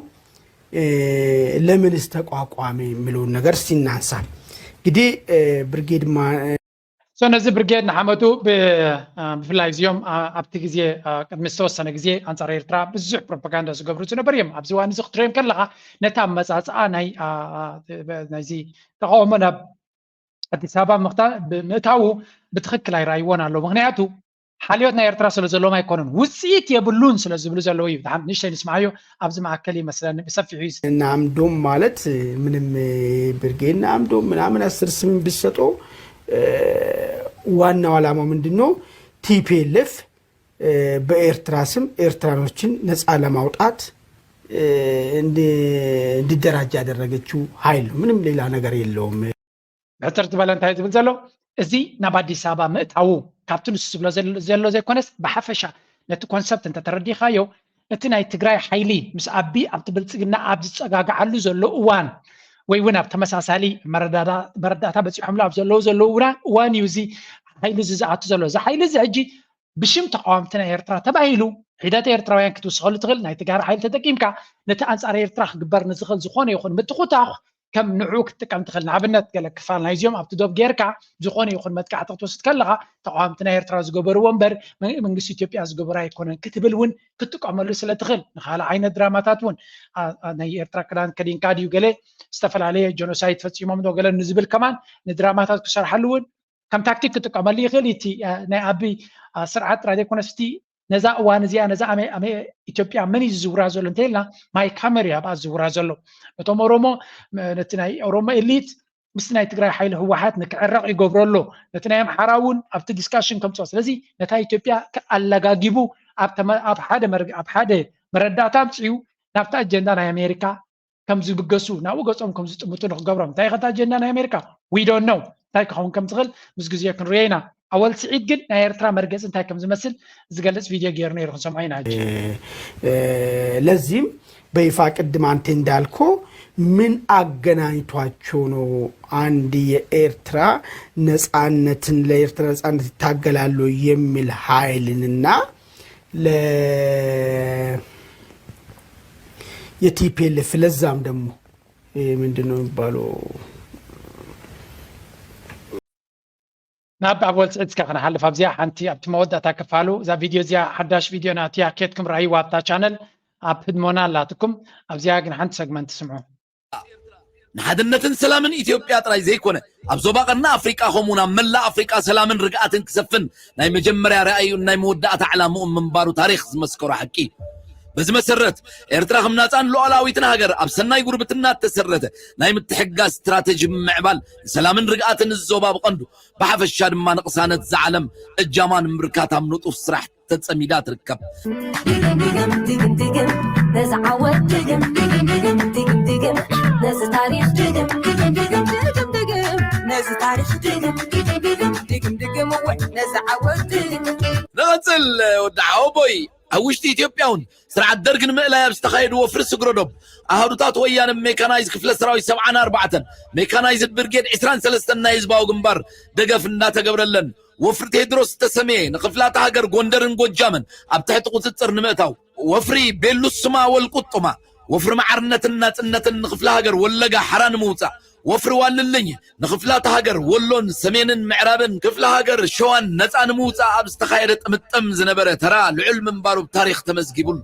ለምንስ ተቋቋመ የሚለውን ነገር እስቲ እናንሳ። እንግዲህ ብርጌድ So ነዚ ብርጌድ ንሓመዱ ብፍላይ እዚኦም ኣብቲ ግዜ ቅድሚ ዝተወሰነ ግዜ ኣንፃር ኤርትራ ብዙሕ ፕሮፓጋንዳ ዝገብሩ ዝነበሩ እዮም። ኣብዚ እዋን እዚ ክትሪኦም ከለካ ነቲ ኣመፃፅኣ ናይ ናይዚ ተቃውሞ ናብ ኣዲስ ኣበባ ምእታዉ ብትኽክል ኣይረኣይዎን ኣለዉ። ምክንያቱ ሓልዮት ናይ ኤርትራ ስለ ዘለዎም ኣይኮኑን፣ ውፅኢት የብሉን ስለ ዝብሉ ዘለዉ እዩ። ድሓን ንእሽተይ ንስምዓዮ፣ ኣብዚ መኣከል ይመስለኒ ብሰፊሑ እዩ። ንሓመዱ ማለት ምንም ብርጌድ ንሓመዱ ምናምን አስር ስም ቢሰጠው ዋናው ዓላማው ምንድን ነው? ቲፒኤልኤፍ በኤርትራ ስም ኤርትራኖችን ነፃ ለማውጣት እንዲደራጅ ያደረገችው ኃይል ነው። ምንም ሌላ ነገር የለውም። ብሕፅር ዝበለ እንታይ ዝብል ዘሎ፣ እዚ ናብ ኣዲስ ኣበባ ምእታዉ ካብቲ ንሱ ዝብሎ ዘሎ ዘይኮነስ ብሓፈሻ ነቲ ኮንሰፕት እንተተረዲኻዮ እቲ ናይ ትግራይ ሓይሊ ምስ ኣቢ ኣብቲ ብልፅግና ኣብ ዝፀጋግዓሉ ዘሎ እዋን ወይ እውን ኣብ ተመሳሳሊ መረዳእታ በፂሖምሉ ኣብ ዘለዉ ዘለዉ እዋን እዩ እዚ ሓይሊ እዚ ዝኣቱ ዘሎ። እዚ ሓይሊ እዚ ሕጂ ብሽም ተቃወምቲ ናይ ኤርትራ ተባሂሉ ሒደት ኤርትራውያን ክትውስኸሉ ትኽእል። ናይ ትጋር ሓይሊ ተጠቂምካ ነቲ ኣንጻር ኤርትራ ክግበር ንዝኽእል ዝኾነ ይኹን ምትኹታኹ ከም ንዑ ክትጥቀም ትኽእል። ንኣብነት ገለ ክፋል ናይዚኦም ኣብቲ ዶብ ጌርካ ዝኾነ ይኹን መጥቃዕቲ ክትወስድ ከለኻ ተቃወምቲ ናይ ኤርትራ ዝገበርዎ እምበር መንግስቲ ኢትዮጵያ ዝገበሮ ኣይኮነን ክትብል እውን ክትጥቀመሉ ስለ ትኽእል። ንኻልእ ዓይነት ድራማታት እውን ናይ ኤርትራ ክዳን ከዲንካ ድዩ ገለ ዝተፈላለየ ጀኖሳይድ ፈፂሞም ዶ ገለ ንዝብል ከማን ንድራማታት ክሰርሓሉ እውን ከም ታክቲክ ክጥቀመሉ ይኽእል። እቲ ናይ ኣቢ ስርዓት ጥራይ ዘይኮነስ እቲ ነዛ እዋን እዚኣ ነዛ ኢትዮጵያ መን እዩ ዝዝውራ ዘሎ እንተኢልና ማይክ ሃመር እዩ ኣብኣ ዝዝውራ ዘሎ። ነቶም ኦሮሞ ነቲ ናይ ኦሮሞ ኤሊት ምስቲ ናይ ትግራይ ሓይሊ ህወሓት ንክዕረቕ ይገብሮ ኣሎ። ነቲ ናይ ኣምሓራ እውን ኣብቲ ዲስካሽን ከምፅኦ። ስለዚ ነታ ኢትዮጵያ ኣለጋጊቡ ኣብ ሓደ መረዳእታ ኣምፅኡ ናብቲ ኣጀንዳ ናይ ኣሜሪካ ከም ዝብገሱ ናብኡ ገፆም ከም ዝጥምቱ ንክገብሮም እንታይ ከታ ኣጀንዳ ናይ ኣሜሪካ we don't know እንታይ ክኸውን ከም ዝኽእል ምስ ግዜ ክንሪኦ ኢና። ኣወል ስዒድ ግን ናይ ኤርትራ መርገፂ እንታይ ከም ዝመስል ዝገልፅ ቪድዮ ገይሩ ነይሩ ክንሰምዖ ኢና። ሕጂ ለዚህም በይፋ ቅድም አንተ እንዳልኮ ምን አገናኝቷቸው ነው አንድ የኤርትራ ነጻነትን ለኤርትራ ነጻነት ይታገላሉ የሚል ኃይልንና ለ የቲፒኤልኤፍ ለዛም ደግሞ ምንድን ነው የሚባለው ናብ ኣብ ወልፅዒት እስከ ክንሓልፍ ኣብዚኣ ሓንቲ ኣብቲ መወዳእታ ክፋሉ እዛ ቪድዮ እዚኣ ሓዳሽ ቪድዮ ናትያ ኬትኩም ረኣይዋ ኣብታ ቻነል ኣብ ህድሞና ኣላትኩም ኣብዚኣ ግን ሓንቲ ሰግመንት ስምዑ። ንሓድነትን ሰላምን ኢትዮጵያ ጥራይ ዘይኮነ ኣብ ዞባ ቀርኒ ኣፍሪቃ ከምኡ ናብ መላእ ኣፍሪቃ ሰላምን ርግኣትን ክሰፍን ናይ መጀመርያ ራእዩን ናይ መወዳእታ ዕላምኡን ምንባሩ ታሪኽ ዝመስከሮ ሓቂ እዩ። በዚ መሰረት ኤርትራ ከም ናጻን ሉዓላዊትን ሃገር ኣብ ሰናይ ጉርብትና እተሰረተ ናይ ምትሕግጋዝ ስትራተጂ ብምምዕባል ንሰላምን ርግኣትን እዚ ዞባ ብቐንዱ ብሓፈሻ ድማ ንቕሳነት ዝዓለም እጃማ ንምብርካት ኣብ ንጡፍ ስራሕ ተጸሚዳ ትርከብ። ድግም ድግም ድግም ድግም ነዚ ዓወት ድግም ድግም ድግም ድግም ድግም ነዚ ታሪኽ ድግም ድግም ድግም ድግም ድግም ነዚ ታሪኽ ድግም ድግም ድግም ድግም ድግም እወ ነዚ ዓወት ድግም ንቐጽል ወዲ ሓወቦይ ኣብ ውሽጢ ኢትዮጵያ እውን ስርዓት ደርግ ንምእላይ ኣብ ዝተኻየዱ ወፍሪ ስግረዶብ ኣሃዱታት ወያነ ሜካናይዝ ክፍለ ሰራዊት ሰብዓን ኣርባዕተን ሜካናይዝድ ብርጌድ ዕስራን ሰለስተን ናይ ህዝባዊ ግንባር ደገፍ እንዳተገብረለን ወፍሪ ቴድሮስ ዝተሰመየ ንክፍላተ ሃገር ጎንደርን ጎጃምን ኣብ ትሕቲ ቁፅፅር ንምእታው፣ ወፍሪ ቤሉስማ ወልቁጡማ፣ ወፍሪ ማዕርነትን ናፅነትን ንክፍለ ሃገር ወለጋ ሓራ ንምውፃእ፣ ወፍሪ ዋልልኝ ንኽፍላተ ሃገር ወሎን ሰሜንን ምዕራብን ክፍለ ሃገር ሸዋን ነፃ ንምውፃእ ኣብ ዝተኻየደ ጥምጥም ዝነበረ ተራ ልዑል ምንባሩ ብታሪኽ ተመዝጊቡሉ።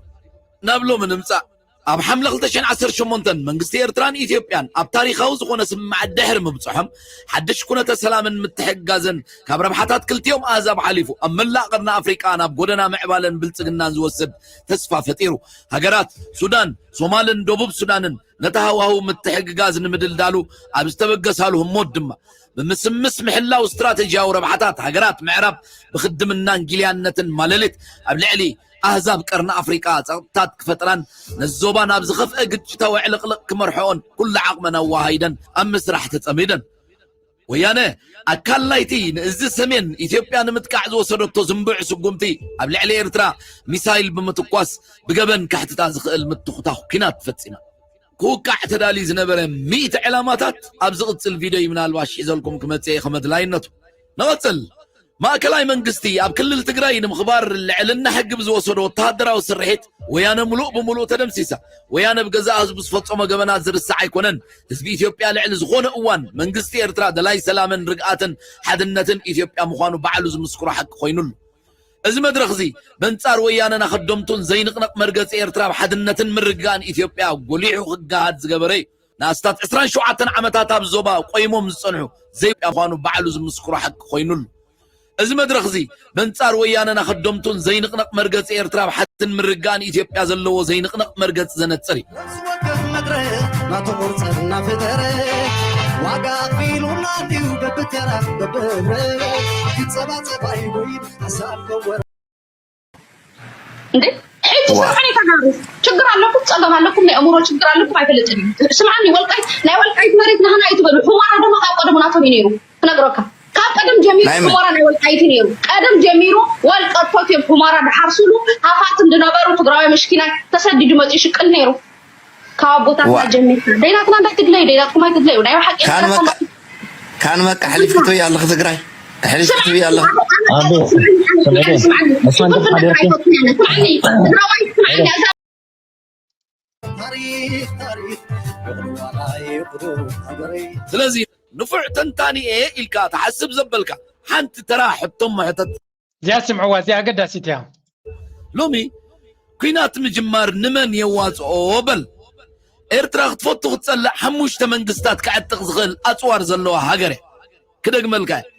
ናብ ሎሚ ንምፃእ። ኣብ ሓምለ ክልተ ሽሕን ዓሰርተ ሸሞንተን መንግስቲ ኤርትራን ኢትዮጵያን ኣብ ታሪኻዊ ዝኾነ ስምምዓት ድሕሪ ምብፅሖም ሓድሽ ኩነተ ሰላምን ምትሕግጋዝን ካብ ረብሓታት ክልቲኦም ኣህዛብ ሓሊፉ ኣብ መላእ ቀርኒ ኣፍሪቃ ናብ ጎደና ምዕባለን ብልፅግናን ዝወስድ ተስፋ ፈጢሩ። ሃገራት ሱዳን፣ ሶማልን ደቡብ ሱዳንን ነቲ ሃዋህው ምትሕግጋዝ ንምድልዳሉ ኣብ ዝተበገሳሉ ህሞት ድማ ብምስምስ ምሕላው ስትራተጂያዊ ረብሓታት ሃገራት ምዕራብ ብኽድምናን ጊልያነትን ማለሊት ኣብ ልዕሊ ኣህዛብ ቀርኒ ኣፍሪቃ ጸቕጥታት ክፈጥራን ነዚ ዞባ ናብ ዝኸፍአ ግጭታዊ ዕልቕልቕ ክመርሕኦን ኩሉ ዓቕመን ኣወሃሂደን ኣብ ምስራሕ ተጸሚደን። ወያነ ኣካል ናይቲ ንእዚ ሰሜን ኢትዮጵያ ንምጥቃዕ ዝወሰደቶ ዝንቡዕ ስጉምቲ ኣብ ልዕሊ ኤርትራ ሚሳይል ብምትኳስ ብገበን ከሕትታ ዝኽእል ምትኹታኽ ኲናት ፈጺማ። ክውቃዕ ተዳልዩ ዝነበረ ሚእቲ ዕላማታት ኣብ ዝቕጽል ቪድዮ ምናልባሽ ሒዘልኩም ክመጽእ እየ ከም ኣድላይነቱ። ንቐጽል። ማእከላይ መንግስቲ ኣብ ክልል ትግራይ ንምኽባር ልዕልና ሕጊ ብዝወሰዶ ወተሃደራዊ ስርሒት ወያነ ምሉእ ብምሉእ ተደምሲሳ። ወያነ ብገዛእ ህዝቡ ዝፈጸሞ ገበናት ዝርሳዕ ኣይኮነን። ህዝቢ ኢትዮጵያ ልዕሊ ዝኾነ እዋን መንግስቲ ኤርትራ ደላይ ሰላምን ርግኣትን ሓድነትን ኢትዮጵያ ምዃኑ ባዕሉ ዝምስክሮ ሓቂ ኮይኑሉ። እዚ መድረኽ እዚ በንጻር ወያነ ናኸደምቱን ዘይንቕነቕ መርገጺ ኤርትራ ኣብ ሓድነትን ምርግጋእን ኢትዮጵያ ጎሊሑ ክገሃድ ዝገበረ እዩ። ንኣስታት ዕስራን ሸውዓተን ዓመታት ኣብ ዞባ ቆይሞም ዝጸንሑ ዘይኢትዮጵያ ምዃኑ ባዕሉ ዝምስክሮ ሓቂ ኮይኑሉ። እዚ መድረኽ እዚ በንጻር ወያነ ናኸደምቱን ዘይንቕነቕ መርገጺ ኤርትራ ኣብ ሓድነትን ምርግጋእን ኢትዮጵያ ዘለዎ ዘይንቕነቕ መርገጺ ዘነጽር እዩ። ነፍሲ ወከፍ መድረኽ ናቱ ቁርፂ እናፈጠረ ዋጋ ኣኽፊሉና ድዩ በብተራ በብህብረ ይፀባፀባ ይጎይድ ሓሳብ ከወረ እንዴ ሕጂ ስምዓኒ ተጋሩ ችግር ኣለኩም፣ ጸገም ኣለኩም፣ ናይ ኣእምሮ ችግር ኣለኩም ኣይፈልጥን እዩ። ስምዓኒ ወልቃይት ናይ ወልቃይት መሬት ናህና እዩ ትበሉ። ሑመራ ድማ ካብ ቀደሙ ናቶም እዩ ነይሩ ክነግረካ። ካብ ቀደም ጀሚሩ ናይ መን? ሑመራ ናይ ወልቃይት እዩ ነይሩ። ቀደም ጀሚሩ ወልቀቶት እዮም ሑመራ ድሓርሱሉ ሃፋትም ዝነበሩ ትግራዋይ መሽኪናይ ተሰዲዱ መፂኡ ሽቅል ነይሩ። ካብ ኣቦታትና ዋ። ጀሚርካ ደይናትና እንዳትግለዩ ደይናትኩም ኣይትግለዩ ናይ ሓቂ ካን መቃ ካን መቃ ሕሊፍ ክትብይ ኣለኺ ትግራይ ሕሊፍ ክትብይ ኣለኺ ኣቤ፣ ስምዕኒ፣ መስመር ሓደርኪ። ስለዚ ንፉዕ ተንታኒ እየ ኢልካ ትሓስብ ዘበልካ ሓንቲ ተራ ሕቶ እሞ ሕተት። እዚኣ ስምዕዋ፣ እዚኣ ኣገዳሲት እያ። ሎሚ ኲናት ምጅማር ንመን የዋፅኦ በል። ኤርትራ ክትፈቱ ክትፀልእ ሓሙሽተ መንግስታት ክዕጥቕ ዝኽእል ኣፅዋር ዘለዋ ሃገር እያ። ክደግመልካ እየ።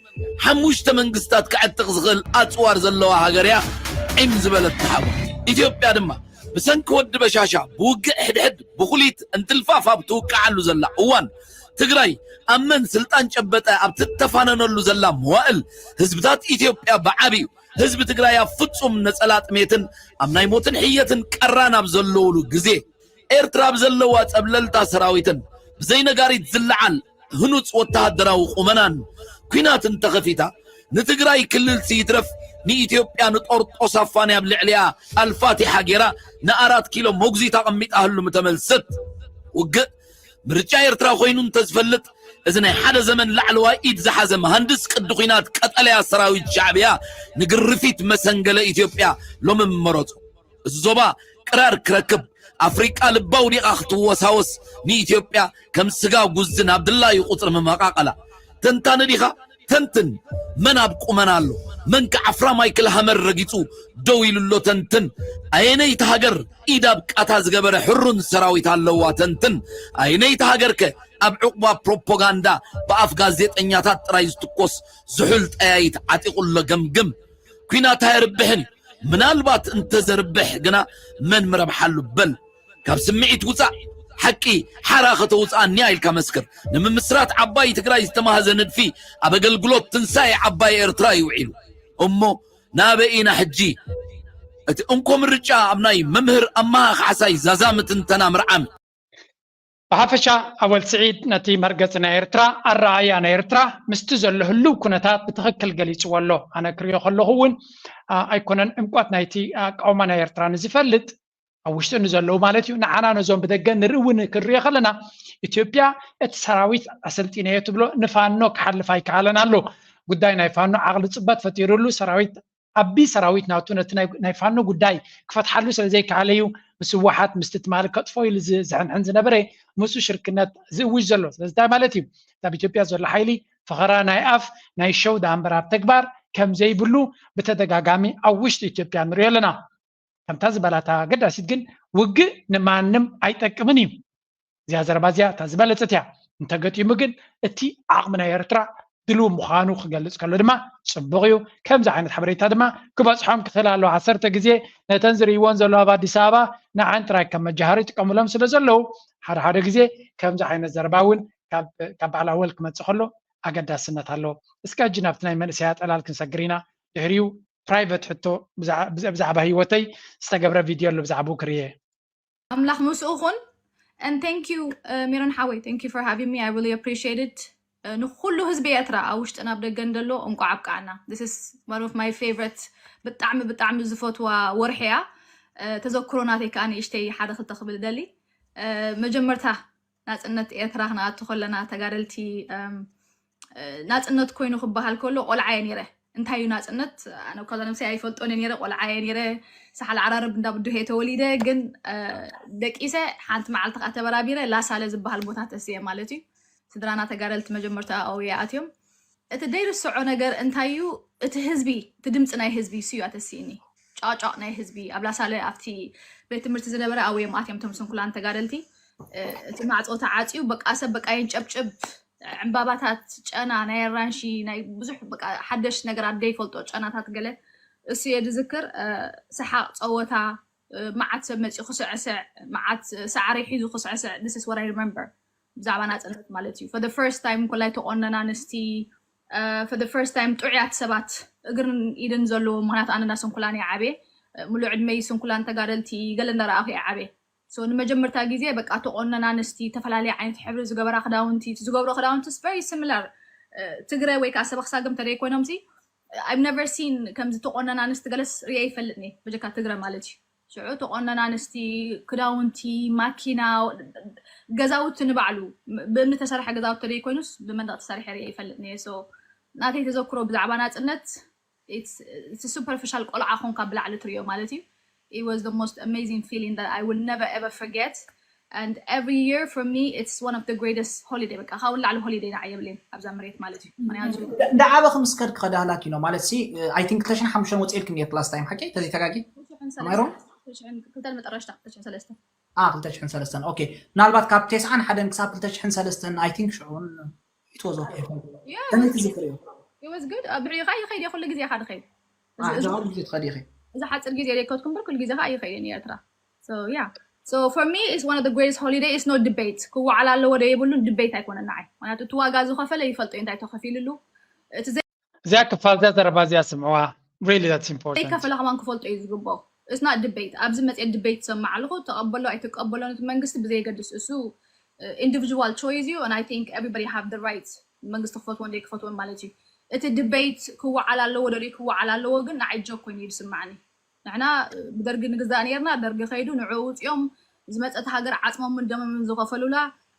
ሓሙሽተ መንግስታት ክዕጥቕ ዝኽእል ኣፅዋር ዘለዋ ሃገር እያ ዒም ዝበለት ተሓጎ። ኢትዮጵያ ድማ ብሰንኪ ወዲ በሻሻ ብውግእ ሕድሕድ ብኹሊት እንትልፋፍ ኣብ ትውቅዓሉ ዘላ እዋን ትግራይ ኣብ መን ስልጣን ጨበጠ ኣብ ትተፋነነሉ ዘላ መዋእል ህዝብታት ኢትዮጵያ ብዓብዩ ህዝቢ ትግራይ ኣብ ፍጹም ነጸላ ጥሜትን ኣብ ናይ ሞትን ሕየትን ቀራን ኣብ ዘለውሉ ግዜ ኤርትራ ብዘለዋ ጸብለልታ ሰራዊትን ብዘይ ነጋሪት ዝለዓል ህኑጽ ወተሃደራዊ ቁመናን ኲናት እንተኸፊታ ንትግራይ ክልል ስይትረፍ ንኢትዮጵያ ንጦርጦስ ኣፋንያ ኣብ ልዕሊኣ ኣልፋቲሓ ጌራ ንኣራት ኪሎ መጉዚት ኣቐሚጣ ህሉ ምተመልሰት ውግእ ምርጫ ኤርትራ ኮይኑ እንተዝፈልጥ እዚ ናይ ሓደ ዘመን ላዕለዋይ ኢድ ዝሓዘ መሃንድስ ቅዲ ኲናት ቀጠለያ ሰራዊት ሻዕብያ ንግርፊት መሰንገለ ኢትዮጵያ ሎሚ ምመረጾ። እዚ ዞባ ቅራር ክረክብ ኣፍሪቃ ልባ ውዲቓ ክትወሳወስ ንኢትዮጵያ ከም ስጋ ጉዚ ናብ ድላዩ ቁፅሪ ምመቃቀላ። ተንታኒ ዲኻ? ተንትን። መን ኣብ ቁመና ኣሎ? መን ከ ዓፍራ ማይክል ሃመር ረጊፁ ደው ኢሉ ኣሎ? ተንትን። ኣየነይቲ ሃገር ኢድ ኣብ ቃታ ዝገበረ ሕሩን ሰራዊት ኣለዋ? ተንትን። ኣየነይቲ ሃገር ከ ኣብ ዕቑባ ፕሮፓጋንዳ ብኣፍ ጋዜጠኛታት ጥራይ ዝትኮስ ዝሑል ጠያይት ዓጢቑ ኣሎ? ገምግም። ኲናት ኣየርብሕን እዩ። ምናልባት እንተዘርብሕ ግና መን ምረብሓሉ በል። ካብ ስምዒት ውፃእ። ሓቂ ሓራ ከተውፅኣኒ እያ ኢልካ መስክር። ንምምስራት ዓባይ ትግራይ ዝተማህዘ ንድፊ ኣብ ኣገልግሎት ትንሳኤ ዓባይ ኤርትራ እዩ ውዒሉ። እሞ ናበይ ኢና ሕጂ? እቲ እንኮ ምርጫ ኣብ ናይ መምህር ኣማሃ ካሕሳይ ዛዛሚ ትንተና ምርዓም። ብሓፈሻ ኣወል ስዒድ ነቲ መርገፂ ናይ ኤርትራ ኣረኣእያ ናይ ኤርትራ ምስቲ ዘሎ ህልው ኩነታት ብትኽክል ገሊፅዎ ኣሎ። ኣነ ክሪኦ ከለኹ እውን ኣይኮነን ዕምቆት ናይቲ ኣቃውማ ናይ ኤርትራ ንዝፈልጥ ኣብ ውሽጢ ንዘለዉ ማለት እዩ። ንዓና ነዞም ብደገ ንርኢ እውን ክንሪኦ ከለና ኢትዮጵያ እቲ ሰራዊት ኣሰልጢነዮ ትብሎ ንፋኖ ክሓልፍ ኣይከኣለን ኣሎ። ጉዳይ ናይ ፋኖ ዓቕሊ ፅበት ፈጢሩሉ ሰራዊት ዓቢ ሰራዊት ናቱ ነቲ ናይ ፋኖ ጉዳይ ክፈትሓሉ ስለ ዘይከኣለ እዩ ምስ ህወሓት ምስቲ ትማሊ ከጥፎ ኢሉ ዝሕንሕን ዝነበረ፣ ምስኡ ሽርክነት ዝእውጅ ዘሎ። ስለዚ እንታይ ማለት እዩ? ኣብ ኢትዮጵያ ዘሎ ሓይሊ ፈኸራ ናይ ኣፍ ናይ ሸው ዳኣ እምበር ኣብ ተግባር ከም ዘይብሉ ብተደጋጋሚ ኣብ ውሽጢ ኢትዮጵያ ንሪኦ ኣለና። ከምታ ዝበላታ ኣገዳሲት ግን ውግእ ንማንም ኣይጠቅምን እዩ። እዚኣ ዘረባ እዚኣ እታ ዝበለጸት እያ። እንተገጢሙ ግን እቲ ዓቕሚ ናይ ኤርትራ ድልው ምዃኑ ክገልጽ ከሎ ድማ ጽቡቕ እዩ። ከምዚ ዓይነት ሓበሬታ ድማ ክበጽሖም ክኽእል ኣለዎ። ዓሰርተ ግዜ ነተን ዝርእይዎን ዘለዉ ኣብ ኣዲስ ኣበባ ንዓን ጥራይ ከም መጃሃሪ ይጥቀሙሎም ስለ ዘለዉ ሓደ ሓደ ግዜ ከምዚ ዓይነት ዘረባ እውን ካብ በዓል ኣወል ክመጽእ ከሎ ኣገዳስነት ኣለዎ። እስከ ሕጂ ናብቲ ናይ መንእሰያት ዕላል ክንሰግር ኢና። ድሕሪኡ ፕራይቨት ሕቶ ብዛዕባ ህይወተይ ዝተገብረ ቪድዮ ኣሎ ብዛዕባኡ ክርእየ። ኣምላኽ ምስኡ ኹን። And thank you ሚሮን ሓወይ, thank you for having me, I really appreciate it. ንኩሉ ህዝቢ ኤርትራ ኣብ ውሽጥን ኣብ ደገን ዘሎ እንቋዕ ኣብቃዓና። This is one of my favorite, ብጣዕሚ ብጣዕሚ ዝፈትዋ ወርሒ እያ። ተዘክሮ ናተይ ከዓ ንእሽተይ ሓደ ክልተ ክብል ደሊ። መጀመርታ ናጽነት ኤርትራ ክንኣቱ ከለና ተጋደልቲ ናጽነት ኮይኑ ክበሃል ከሎ ቆልዓ እየ ነይረ። እንታይ እዩ ናጽነት? ኣነ እኳ ነብሰይ ኣይፈልጦን እየ ነይረ፣ ቆልዓ እየ ነይረ። ሳሕል ዓራርብ እንዳ ብዱሄ ተወሊደ፣ ግን ደቂሰ ሓንቲ መዓልቲ ከዓ ተበራቢረ ላሳለ ዝበሃል ቦታ ተስየ ማለት እዩ። ስድራና ተጋደልቲ መጀመርታ ኣብኡ ኣትዮም። እቲ ዘይርስዖ ነገር እንታይ እዩ? እቲ ህዝቢ፣ እቲ ድምፂ ናይ ህዝቢ እሱ እዩ ኣተስይኒ። ጫጫቕ ናይ ህዝቢ ኣብ ላሳለ ኣብቲ ቤት ትምህርቲ ዝነበረ ኣብኡ እዮም ኣትዮም እቶም ስንኩላን ተጋደልቲ። እቲ ማዕፆ ተዓፅዩ በቃ ሰብ በቃ የንጨብጭብ፣ ዕምባባታት፣ ጨና ናይ ኣራንሺ፣ ናይ ብዙሕ በቃ ሓደሽ ነገራት ዘይፈልጦ ጨናታት ገለ እሱ እየ ዝዝክር። ሰሓቕ፣ ፀወታ፣ መዓት ሰብ መፂኡ ክስዕስዕ፣ መዓት ሳዕሪ ሒዙ ክስዕስዕ፣ this is what I remember ብዛዕባ ናፅነት ማለት እዩ። For the first time ኮላይ ተቆነና ኣንስቲ፣ for the first time ጥዑያት ሰባት እግርን ኢድን ዘለዎ፣ ምክንያቱ ኣነ እንዳ ስንኩላን እየ ዓብየ፣ ሙሉእ ዕድመይ ስንኩላን ተጋደልቲ ገለ እንዳረኣኹ እየ ዓብየ። So ንመጀመርታ ግዜ በቃ ተቆነና ኣንስቲ፣ ዝተፈላለየ ዓይነት ሕብሪ ዝገበራ ክዳውንቲ፣ ዝገብሮ ክዳውንትስ very similar ትግረ ወይ ከዓ ሰበኽ ሳግም ተደይ ኮይኖም ሲ I've never seen ከምዚ ተቆነና ኣንስቲ ገለስ ሪአ ይፈልጥኒ በጀካ ትግረ ማለት እዩ። ሽዑ ተቆነና ኣንስቲ ክዳውንቲ፣ ማኪና፣ ገዛውቲ ንባዕሉ ብእምኒ ተሰርሐ ገዛውቲ ተደይ ኮይኑስ ብመንደቕ ተሰሪሐ ሪአ ይፈልጥኒ። So ናተይ ተዘክሮ ብዛዕባ ናፅነት እቲ superficial ቆልዓ ኮንካ ብላዕሊ ትሪኦ ማለት እዩ። It was the most amazing feeling that I will never ever forget. And every year for me it's one of the greatest holiday. በቃ ካብኡ ንላዕሊ holiday ንዓይ የብለይን ኣብዛ መሬት ማለት እዩ። ምክንያቱ እንዳዓበ ክምስከር ክኸዳህላክ ኢሎ ማለት ሲ I think ክልተ ሽሕን ሓሙሽተን ወፂእልክ ኔርክ last time ሓቂ ተዘይተጋጊ ማይሮም ክልተ መጠረሽታ ክልተ ሽሕን ሰለስተን ክልተ ሽሕን ሰለስተን okay ምናልባት ካብ ተስዓን ሓደን ክሳብ ክልተ ሽሕን ሰለስተን I think ሽዑን it was okay ከመይ ትዝክር እዩ It was good. ኣብ ብሕሪኻ ይኸይድ እየ ኩሉ ግዜ ኢኻ ድኸይድ ኣሕጃዋር ግዜ ትኸዲ ኢኺ እዚ ሓፂር ግዜ ዘይከድኩ እምበር ኩሉ ግዜ ከዓ ይኸይድ እየ ኤርትራ So yeah. So for me it's one of the greatest holiday. It's no debate. ክወዓል ኣለዎ ዶ የብሉን debate ኣይኮነን ንዓይ። ምክንያቱ እቲ ዋጋ ዝኸፈለ ይፈልጦ እዩ እንታይ ተኸፊልሉ። እቲ እዚኣ ክፋል እዚኣ ዘረባ እዚኣ ስምዕዋ። Really that's important. ዘይከፈለ ከማን ክፈልጦ እዩ ዝግብኦ። It's not debate. ኣብዚ መፅየ debate ሰማዕ ኣለኹ፣ ተቐበሎ ኣይትቀበሎ ነቲ መንግስቲ ብዘየገድስ እሱ individual choice እዩ and I think everybody have the right መንግስቲ ክፈትዎን ዘይክፈትዎን ማለት እዩ። እቲ debate ክወዓል ኣለዎ ዶ ክወዓል ኣለዎ ግን ንዓይ joke ኮይኑ እዩ ዝስማዕኒ። ንሕና ብደርጊ ንግዛእ ነይርና፣ ደርጊ ከይዱ ንዕኡ ውፅኦም ዝመፀት ሃገር ዓፅሞምን ደሞምን ዝኸፈሉላ፣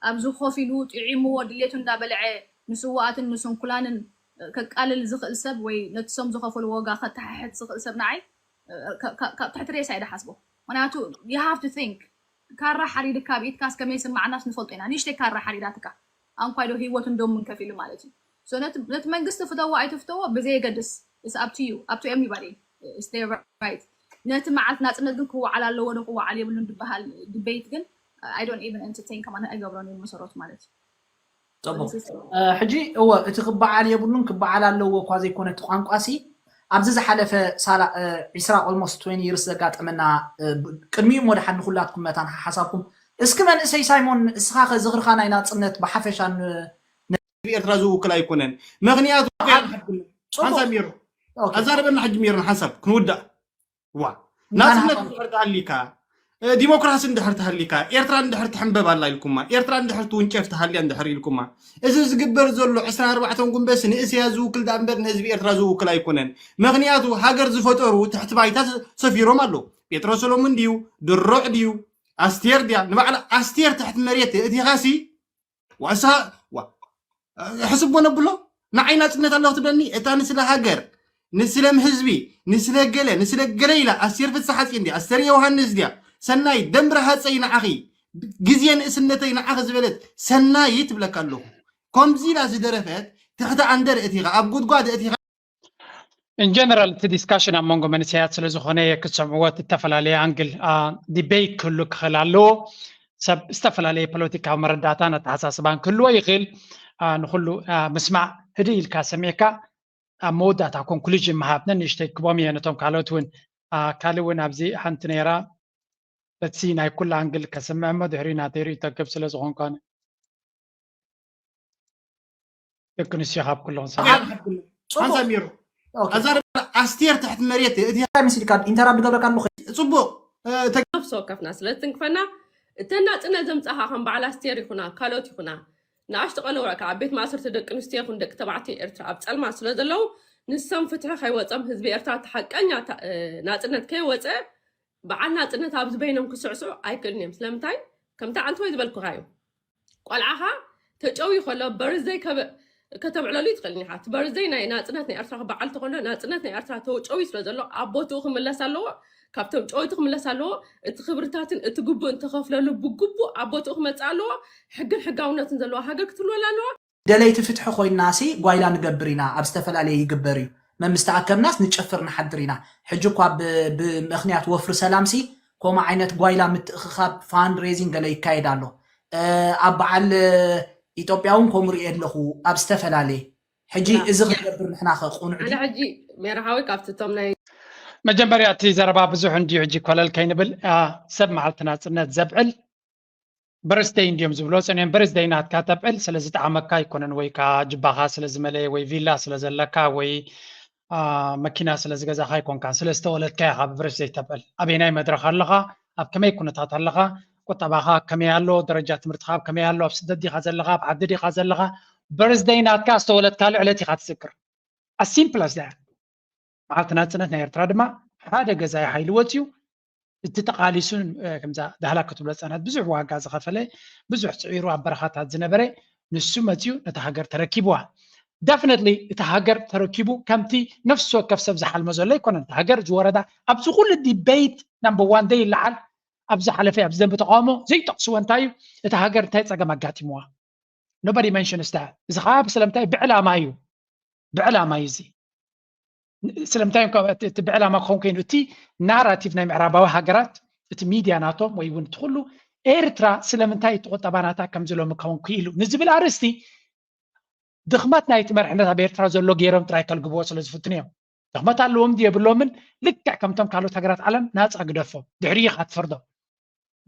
ኣብዚ ኮፍ ኢሉ ጥዒምዎ ድሌቱ እንዳበልዐ ንስዋኣትን ንስንኩላንን ከቃልል ዝኽእል ሰብ ወይ ነቲ ሶም ዝኸፈሉ ዋጋ ከተሓሕት ዝኽእል ሰብ ንዓይ ካብ ትሕቲ ሬሳ እየ ዝሓስቦ። ምክንያቱ you have to think ካራ ሓሪድካ ኣብ ኢድካስ ከመይ ይስማዓናስ ንፈልጦ ኢና። ንእሽተይ ካራ ሓሪዳትካ ኣንኳይ ዶ ህይወቱን ደሙን ከፊሉ ማለት እዩ። So ነቲ መንግስቲ ፍተዎ ኣይትፍተዎ ብዘየገድስ it's up to you, up to everybody, it's their right. ነቲ መዓልቲ ናፅነት ግን ክወዓል ኣለዎ ዶ ክወዓል የብሉን ዝበሃል debate ግን I don't even entertain ከማን ኣይገብሮን እየ ብመሰረቱ ማለት እዩ። ፅቡቅ ሕጂ እወ እቲ ክበዓል የብሉን ክበዓል ኣለዎ እኳ ዘይኮነ እቲ ቋንቋ ሲ ኣብዚ ዝሓለፈ ሳላ ዒስራ almost twenty years ዘጋጠመና ቅድሚኡ ወደ ሓድ ንኩላትኩም መታን ሓሳብኩም እስኪ መንእሰይ ሳይሞን እስኻ ከ ዝኽርኻ ናይ ናፅነት ብሓፈሻ ኤርትራ ዝውክል ኣይኮነን ምክንያቱ ሓንሳብ ሚሮ ኣዛረበና ሕጂ ሚሮን ሓንሳብ ክንውዳእ ዋ ናፅነት እንድሕር ተሃሊካ ዲሞክራሲ እንድሕር ተሃሊካ ኤርትራ እንድሕር ትሕንበብ ኣላ ኢልኩማ ኤርትራ እንድሕር ትውንጨፍ ተሃልያ እንድሕር ኢልኩማ እዚ ዝግበር ዘሎ ዕስራን ኣርባዕተን ጉንበስ ንእስያ ዝውክል ዳኣ እምበር ንህዝቢ ኤርትራ ዝውክል ኣይኮነን ምክንያቱ ሃገር ዝፈጠሩ ትሕቲ ባይታ ሰፊሮም ኣለዉ ጴጥሮስ ሰሎሙን ድዩ ድሮዕ ድዩ ኣስቴር ድያ ንባዕላ ኣስቴር ትሕቲ መሬት እቲኻሲ ዋሳ ሕስቦ ነብሎ ንዓይ ናፅነት ኣለዎ ትብለኒ እታ ንስለ ሃገር ንስለም ህዝቢ፣ ንስለ ገለ፣ ንስለ ገለ ኢላ ኣስቴር ፍስሓጽዮን ድያ፣ ኣስቴር ዮሃንስ ድያ፣ ሰናይ ደምብረ ሃፀይ ንዓኺ፣ ግዜ ንእስነተይ ንዓኺ ዝበለት ሰናይ ትብለካ ኣለኹ። ከምዚ ኢላ ዝደረፈት ትሕቲ ኣንደር እቲኻ ኣብ ጉድጓድ እቲኻ in general እቲ discussion ኣብ መንጎ መንእሰያት ስለ ዝኾነ ክትሰምዕዎ እተፈላለየ ኣንግል debate ክህሉ ክኽእል ኣለዎ። ሰብ ዝተፈላለየ ፖለቲካዊ መረዳእታን ኣተሓሳስባን ክህልዎ ይኽእል። ንኩሉ ምስማዕ ህድእ ኢልካ ሰሚዕካ ኣብ መወዳእታ conclusion ምሃብ ነንእሽተይ ክቦም እየ ነቶም ካልኦት እውን ካልእ እውን ኣብዚ ሓንቲ ነይራ በቲ ናይ ኩላ ኣንግል ከስምዕ እሞ ድሕሪ ናተይ ርእይቶ ክብ ስለ ዝኾንኳነ ደቂ ኣንስትዮ ካብ ኩሎም ሰባት ሓንሳብ ሚሮ ኣዛረባ ኣስቴር ትሕቲ መሬት እቲ እንታይ መሲልካ ኢንተራፕት ገብረካ ኣለኹ ፅቡቅ ነፍሲ ወከፍና ስለ ትንክፈና እተን ናፅነት ዘምፃኻ ከም በዓል ኣስቴር ይኹና ካልኦት ይኹና ንኣሽቱ ቆልዑ ከዓ ኣብ ቤት ማእሰርቲ ደቂ ኣንስትዮ ይኹን ደቂ ተባዕትዮ ኤርትራ ኣብ ፀልማት ስለ ዘለዉ ንሶም ፍትሒ ከይወፀም ህዝቢ ኤርትራ እቲ ሓቀኛ ናፅነት ከይወፀ በዓል ናፅነት ኣብዚ በይኖም ክስዕስዑ ኣይክእልን እዮም ስለምንታይ ከምቲ ዓንተወይ ዝበልኩኻ እዩ ቆልዓኻ ተጨውዩ ከሎ በርዝደይ ከተብዕለሉ ይትኽእል ኢኻ እቲ በርዝደይ ናይ ናፅነት ናይ ኤርትራ በዓል ተኾሎ ናፅነት ናይ ኤርትራ ተጨውዩ ስለ ዘሎ ኣብ ቦትኡ ክምለስ ኣለዎ ካብቶም ጨወይቲ ክምለስ ኣለዎ እቲ ክብርታትን እቲ ግቡእ እንተኸፍለሉ ብግቡእ ኣብ ቦትኡ ክመፅእ ኣለዎ ሕግን ሕጋውነትን ዘለዋ ሃገር ክትህልወላ ኣለዋ ደለይቲ ፍትሒ ኮይንና ሲ ጓይላ ንገብር ኢና ኣብ ዝተፈላለየ ይግበር እዩ መምስተኣከብናስ ንጨፍር ንሓድር ኢና ሕጂ እኳ ብምክንያት ወፍሪ ሰላም ሲ ከምኡ ዓይነት ጓይላ ምትእኽኻብ fund raising ገለ ይካየድ ኣሎ ኣብ በዓል ኢትዮጵያ እውን ከምኡ ሪኤ ኣለኹ ኣብ ዝተፈላለየ ሕጂ እዚ ክገብር ንሕና ከ ቁኑዕ ኣነ ሕጂ ሜርሃዊ ካብቲ እቶም ናይ መጀመርያ እቲ ዘረባ ብዙሕ እንድዩ ሕጂ ኮለል ከይንብል ሰብ መዓልቲ ናፅነት ዘብዕል በርስደይ እንድዮም ዝብሎ ፀኒኦም በርስደይ ናትካ ተብዕል ስለዝጠዓመካ ኣይኮነን ወይ ከዓ ጅባኻ ስለዝመለየ ወይ ቪላ ስለዘለካ ወይ መኪና ስለዝገዛኻ ኣይኮንካን ስለዝተወለድካ ኢኻ ብበርስደይ ተብዕል ኣበየናይ መድረኽ ኣለኻ ኣብ ከመይ ኩነታት ኣለኻ ቁጠባኻ ከመይ ኣሎ ደረጃ ትምህርትኻ ኣብ ከመይ ኣሎ ኣብ ስደት ዲኻ ዘለኻ ኣብ ዓዲ ዲኻ ዘለኻ በርስደይ ናትካ ዝተወለድካሉ ዕለት ኢኻ ትዝክር as simple as that መዓልቲ ናፅነት ናይ ኤርትራ ድማ ሓደ ገዛኢ ሓይሊ ወፅዩ እቲ ተቃሊሱ ከምዛ ዳህላ ክትብሎ ዝፀንሐት ብዙሕ ዋጋ ዝኸፈለ ብዙሕ ፅዒሩ ኣብ በረኻታት ዝነበረ ንሱ መፅዩ ነቲ ሃገር ተረኪብዋ definitely እቲ ሃገር ተረኪቡ ከምቲ ነፍሲ ወከፍ ሰብ ዝሓልሞ ዘሎ ኣይኮነን እቲ ሃገር ዝወረዳ ኣብዚ ኩሉ debate number one day ይለዓል ኣብ ዝሓለፈ ኣብ ዘንቢ ተቃውሞ ዘይጠቅስዎ እንታይ እዩ እቲ ሃገር እንታይ ፀገም ኣጋጢምዋ nobody mentions that እዚ ከዓ ስለምንታይ ብዕላማ እዩ ብዕላማ እዩ እዚ ስለምንታይ እቲ ብዕላማ ክኸውን ኮይኑ እቲ ናራቲቭ ናይ ምዕራባዊ ሃገራት እቲ ሚድያ ናቶም ወይ እውን እቲ ኩሉ ኤርትራ ስለምንታይ እቲ ቁጠባ ናታ ከምዚ ሎሚ ክኸውን ክኢሉ ንዝብል ኣርእስቲ ድኽመት ናይቲ መርሕነት ኣብ ኤርትራ ዘሎ ገይሮም ጥራይ ከልግብዎ ስለ ዝፍትኑ እዮም ድኽመት ኣለዎም የብሎምን ልክዕ ከምቶም ካልኦት ሃገራት ዓለም ናፃ ግደፎም ድሕሪ ኢኻ ትፈርዶም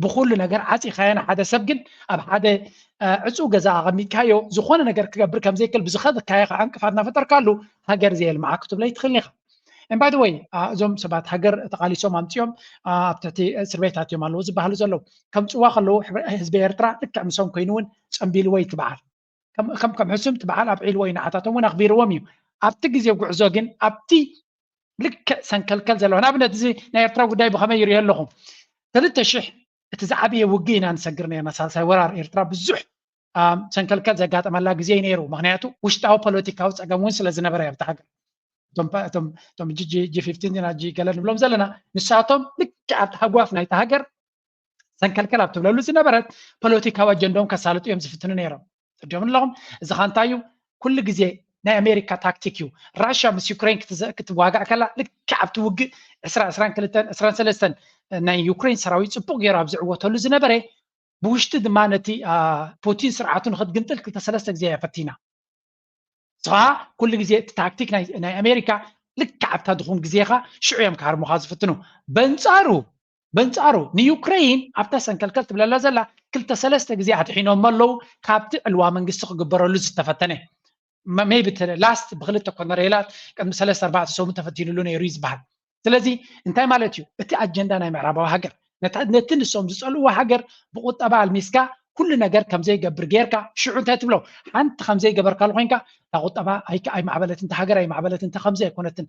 ብኩሉ ነገር ዓፂኻዮ ንሓደ ሰብ ግን ኣብ ሓደ ዕፁ ገዛ ኣቐሚጥካዮ ዝኾነ ነገር ክገብር ከምዘይክእል ብዝኸድካዮ ከዓ ዕንቅፋት እናፈጠርካሉ ሃገር ዘየልምዓ ክትብሎ ይትኽእል ኢኻ And by the way እዞም ሰባት ሃገር ተቃሊሶም ኣምፅኦም ኣብ ትሕቲ እስር ቤት ኣትዮም ኣለዉ ዝበሃሉ ዘለዉ ከምፅዋ ከለዉ ህዝቢ ኤርትራ ልክዕ ምሶም ኮይኑ እውን ፀንቢልዎ ይትበሃል ከም ከም ሕሱም ትበሃል ኣብዒልዎ እዩ ንዓታቶም እውን ኣኽቢርዎም እዩ ኣብቲ ግዜ ጉዕዞ ግን ኣብቲ ልክዕ ሰንከልከል ዘለዎ ንኣብነት እዚ ናይ ኤርትራ ጉዳይ ብኸመይ ይሪኦ ኣለኹ ክልተ ሽሕ እቲ ዝዓበየ ውግእ ኢና ንሰግር ነርና ሳልሳይ ወራር ኤርትራ ብዙሕ ሰንከልከል ዘጋጠመላ ግዜ እዩ ነይሩ ምክንያቱ ውሽጣዊ ፖለቲካዊ ፀገም እውን ስለ ዝነበረ ኣብቲ ሃገር እቶም ጂ ፊፍቲን ዲና ጂ ገለ ንብሎም ዘለና ንሳቶም ልክዕ ኣብቲ ሃጓፍ ናይቲ ሃገር ሰንከልከል ኣብ ትብለሉ ዝነበረት ፖለቲካዊ ኣጀንዳኦም ከሳልጡ እዮም ዝፍትኑ ነይሮም ትርዲኦም ኣለኹም እዚ ኻ እንታይ እዩ ኩሉ ግዜ ናይ ኣሜሪካ ታክቲክ እዩ ራሽያ ምስ ዩክሬን ክትዋጋእ ከላ ልክዕ ኣብቲ ውግእ ዕስራ ዕስራን ክልተን ዕስራን ሰለስተን ናይ ዩክሬን ሰራዊት ፅቡቅ ገይሩ ኣብ ዝዕወተሉ ዝነበረ ብውሽጢ ድማ ነቲ ፑቲን ስርዓቱ ንክትግንጥል ክልተ ሰለስተ ግዜ እያ ፈቲና ንስኻ ኩሉ ግዜ እቲ ታክቲክ ናይ ኣሜሪካ ልክዕ ኣብታ ድኹም ግዜኻ ሽዑ እዮም ክሃርሙኻ ዝፍትኑ በንፃሩ በንፃሩ ንዩክሬይን ኣብታ ሰንከልከል ትብለላ ዘላ ክልተ ሰለስተ ግዜ ኣድሒኖሞ ኣለዉ ካብቲ ዕልዋ መንግስቲ ክግበረሉ ዝተፈተነ maybe last ብክልተ ኮነሬላት ቅድሚ ሰለስተ ኣርባዕተ ሰሙን ተፈቲኑሉ ነይሩ እዩ ዝበሃል ስለዚ እንታይ ማለት እዩ እቲ ኣጀንዳ ናይ ምዕራባዊ ሃገር ነቲ ንሶም ዝፀልእዎ ሃገር ብቁጠባ ኣልሚስካ ኩሉ ነገር ከምዘይገብር ጌርካ ሽዑ እንታይ ትብሎ ሓንቲ ከምዘይገበርካሉ ኮይንካ እታ ቁጠባ ኣይማዕበለትን እታ ሃገር ኣይማዕበለትን እታ ከምዚ ኣይኮነትን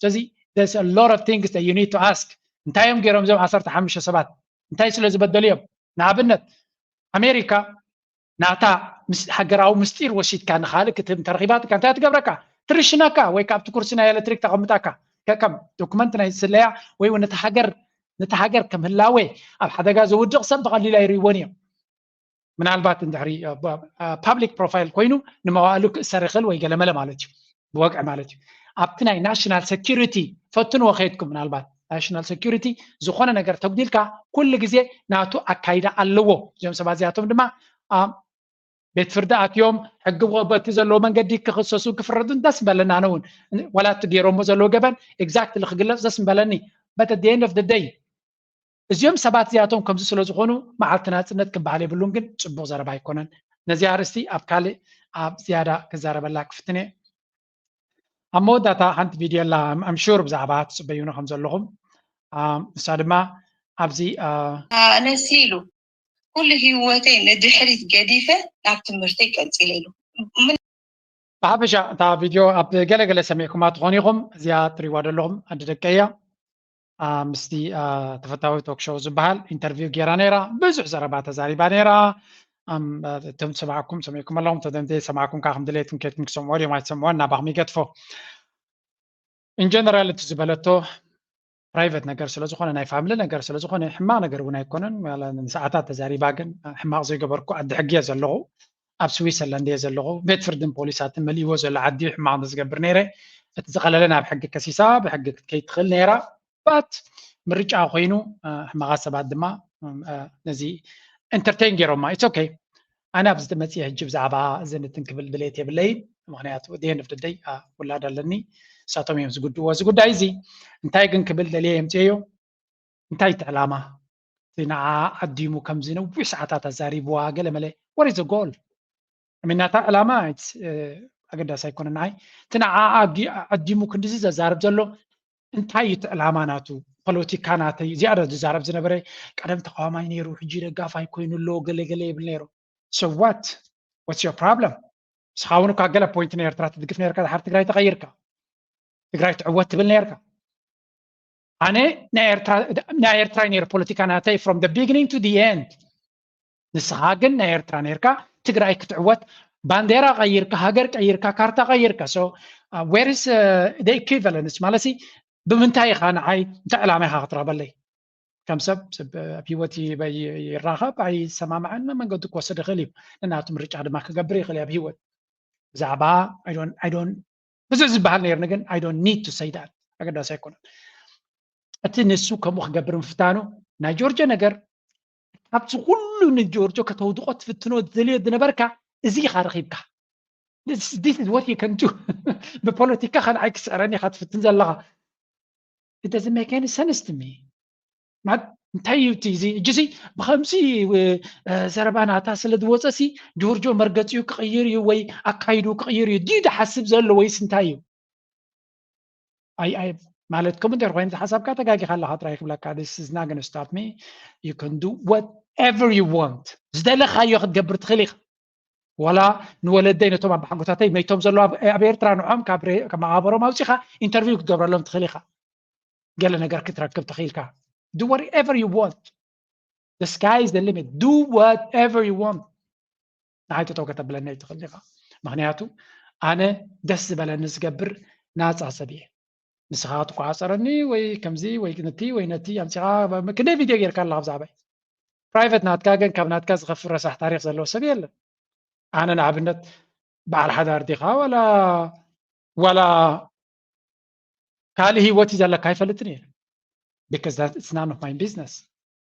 ስለዚ there's a lot of things that you need to ask እንታይ እዮም ገይሮም እዞም ዓሰርተ ሓሙሽተ ሰባት እንታይ ስለ ዝበደሉ እዮም ንኣብነት ኣሜሪካ ናታ ሃገራዊ ምስጢር ወሲድካ ንካልእ ክትህብ እንተረኪባትካ እንታይ ትገብረካ ትርሽነካ ወይ ካብቲ ኩርሲ ናይ ኤሌክትሪክ ተቐምጣካ ከከም ዶኩመንት ናይ ስለያ ወይ እውን ነቲ ሃገር ነቲ ሃገር ከም ህላዌ ኣብ ሓደጋ ዘውድቕ ሰብ ብቐሊሉ ኣይርእይዎን እዮም። ምናልባት እንድሕሪ ፓብሊክ ፕሮፋይል ኮይኑ ንመዋእሉ ክእሰር ይኽእል ወይ ገለመለ ማለት እዩ፣ ብወግዒ ማለት እዩ። ኣብቲ ናይ ናሽናል ሴኪሪቲ ፈትንዎ ከይድኩም፣ ምናልባት ናሽናል ሴኪሪቲ ዝኾነ ነገር ተጉዲልካ ኩሉ ግዜ ናቱ ኣካይዳ ኣለዎ። እዚኦም ሰባት እዚኣቶም ድማ ኣብ ቤት ፍርዲ ኣትዮም ሕጊ በቲ ዘለዎ መንገዲ ክኽሰሱን ክፍረዱን ደስ ምበለና። ኣነ እውን ዋላ እቲ ገይሮሞ ዘለዎ ገበን ኤግዛክትሊ ክግለፅ ደስ ምበለኒ። But at the end of the day እዚኦም ሰባት እዚኣቶም ከምዚ ስለ ዝኾኑ መዓልቲ ናፅነት ክበሃል የብሉን። ግን ፅቡቕ ዘረባ ኣይኮነን። ነዚ ኣርእስቲ ኣብ ካልእ ኣብ ዝያዳ ክዛረበላ ክፍትን እየ። ኣብ መወዳእታ ሓንቲ ቪድዮ ኣላ፣ I'm sure ብዛዕባ ትፅበዩኒ ከም ዘለኹም። ንሳ ድማ ኣብዚ ኣነሲ ኢሉ ኩሉ ህይወተይ ንድሕሪት ገዲፈ ናብ ትምህርተይ ቀፂለ ኢሉ። ብሓፈሻ እታ ቪድዮ ኣብ ገለገለ ሰሚዕኩማ ትኾኑ ኢኹም። እዚኣ ትሪዋ ዘለኹም ኣዲ ደቀ እያ። ምስቲ ተፈታዊ ቶክ ሾው ዝበሃል ኢንተርቪው ገይራ ነይራ። ብዙሕ ዘረባ ተዛሪባ ነይራ። እቶም ዝሰማዕኩም ሰሚዕኩም ኣለኹም፣ እቶም ዘይሰማዕኩም ከዓ ከም ድሌትኩም ኬድኩም ክሰምዑ ድዮም ኣይትሰምዑን ናባኹም ይገድፎ። ኢንጀነራል እቲ ዝበለቶ ፕራይቨት ነገር ስለዝኾነ ናይ ፋሚሊ ነገር ስለዝኾነ ሕማቕ ነገር እውን ኣይኮነን። ንሰዓታት ተዛሪባ ግን ሕማቕ ዘይገበርኩ ዓዲ ሕጊ እየ ዘለኹ፣ ኣብ ስዊሰርላንድ እየ ዘለኹ። ቤት ፍርድን ፖሊሳትን መሊእዎ ዘሎ ዓዲ ሕማቕ ንዝገብር ነይረ። እቲ ዝቐለለ ናብ ሕጊ ከሲሳ ብሕጊ ክትከይድ ትኽእል ነይራ። ባት ምርጫ ኮይኑ ሕማቓት ሰባት ድማ ነዚ ኢንተርቴን ገይሮማ። ኢትስ ኦኬ። ኣነ ኣብዚ መፅየ ሕጂ ብዛዕባ እዚ ንትን ክብል ድሌት የብለይን። ምክንያቱ ደይ ውላድ ኣለኒ፣ ንሳቶም እዮም ዝጉድዎ እዚ ጉዳይ እዚ። እንታይ ግን ክብል ደልየ የምፅዮ፣ እንታይ እቲ ዕላማ? እቲ ንዓ ዓዲሙ ከምዚ ነዊሕ ሰዓታት ኣዛሪብዋ ገለ መለ ወሪ ዘ ጎል ሚናታ ዕላማ ኣገዳሲ ኣይኮነ ንዓይ። እቲ ንዓ ዓዲሙ ክንዲዚ ዘዛርብ ዘሎ እንታይ እዩ እቲ ዕላማ ናቱ? ፖለቲካ ናተይ እዚኣ ዝዛረብ ዝነበረ ቀደም ተቃዋማይ ነይሩ ሕጂ ደጋፋይ ኮይኑ ኣሎ ገለገለ ይብል ነይሩ። So what? What's your problem? ንስኻ እውን እኳ ገለ ፖይንት ናይ ኤርትራ ትድግፍ ነርካ፣ ድሓር ትግራይ ተቐይርካ ትግራይ ትዕወት ትብል ነርካ። ኣነ ናይ ኤርትራ ናይ ኤርትራ ነይሩ ፖለቲካ ናተይ from the beginning to the end። ንስኻ ግን ናይ ኤርትራ ነርካ፣ ትግራይ ክትዕወት ባንዴራ ቀይርካ፣ ሃገር ቀይርካ፣ ካርታ ቀይርካ። So where is the equivalence? ማለት ብምንታይ ኢኻ ንዓይ እንታይ ዕላማ ኢኻ ክትረኽበለይ? ከም ሰብ ኣብ ህይወት ይራኸብ ኣይሰማማዕን መንገዲ ክወስድ ይኽእል እዩ። ንናቱ ምርጫ ድማ ክገብር ይኽእል ኣብ ህይወት። ብዛዕባ ብዙሕ ዝበሃል ነይርኒ ግን I don't need to say that፣ ኣገዳሲ ኣይኮነን። እቲ ንሱ ከምኡ ክገብር ምፍታኑ ናይ ጆርጆ ነገር ካብዚ ኩሉ ንጆርጆ ከተውድቆ ትፍትኖ ዝደልዮ ዝነበርካ እዚ ኢኻ ረኺብካ። This is what you can do። ብፖለቲካ ከንዓይ ክስዕረኒ ኢኻ ትፍትን ዘለኻ። It doesn't make any sense to me። ማለት እንታይ እዩ እቲ እዚ ሕጂ እዚ ብከምዚ ዘረባ ናታ ስለ ዝወፀ ሲ ጆርጆ መርገፂኡ ክቕይር እዩ ወይ ኣካይዱ ክቕይር እዩ ድዩ ዝሓስብ ዘሎ ወይስ እንታይ እዩ? ኣይ ኣይ ማለት ከምኡ እንተር ኮይኑ ሓሳብካ ተጋጊኻ ኣለኻ ጥራይ ክብለካ። This is not gonna stop me. You can do whatever you want። ዝደለኻዮ ክትገብር ትኽእል ኢኻ። ዋላ ንወለደይ ነቶም ኣባሓጎታተይ መይቶም ዘለዉ ኣብ ኤርትራ ንዖም ካብ መቓብሮም ኣውፂኻ ኢንተርቪው ክትገብረሎም ትኽእል ኢኻ። ገለ ነገር ክትረክብ ትኽእል ኢኻ። Do whatever you want. The sky is the limit. Do whatever you want. ንዓይ ጠጠው ከተብለኒ ኣይትኽእል ኢኻ። ምኽንያቱ ኣነ ደስ ዝበለኒ ዝገብር ናፃ ሰብ እየ። ንስኻ ትቆፃፀረኒ ወይ ከምዚ ወይ ነቲ ወይ ነቲ ኣምፂኻ ክንደይ ቪድዮ ጌርካ ኣለኻ ብዛዕባይ። ፕራይቨት ናትካ ግን ካብ ናትካ ዝኸፍእ ረሳሕ ታሪኽ ዘለዎ ሰብ የለን። ኣነ ንኣብነት በዓል ሓዳር ዲኻ ዋላ ዋላ ካልእ ህይወት እዩ ዘለካ ኣይፈልጥን እየ። Because it's none of my business።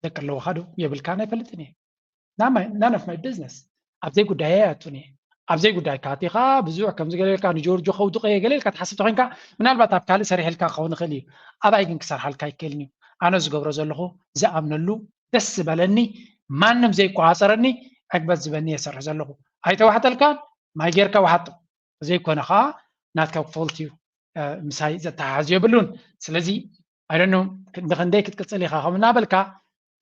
ደቂ ኣለውኻ ዶ የብልካን ኣይፈልጥን እየ። None of my business። ኣብዘይ ጉዳይ ኣይኣቱን እየ። ኣብዘይ ጉዳይካ ኣቲኻ ብዙሕ ከምዚ ገለ ኢልካ ንጆርጆ ከውድቐ እየ ገለ ኢልካ ትሓስብ ተኮይንካ ምናልባት ኣብ ካልእ ሰሪሐልካ ክኸውን ይኽእል እዩ። ኣባይ ግን ክሰርሓልካ ኣይክእልን እዩ። ኣነ ዝገብሮ ዘለኹ ዝኣምነሉ ደስ ዝበለኒ ማንም ዘይቆፃፀረኒ ዕግበት ዝበኒ እየ ዝሰርሕ ዘለኹ። ኣይተዋሕጠልካን ማይ ጌርካ ዋሓጦ። ዘይኮነ ከዓ ናትካ ፎልት እዩ፣ ምሳይ ዘተሓሓዝ የብሉን። ስለዚ ኣይደኖ ንክንደይ ክትቅፅል ኢኻ ከም እናበልካ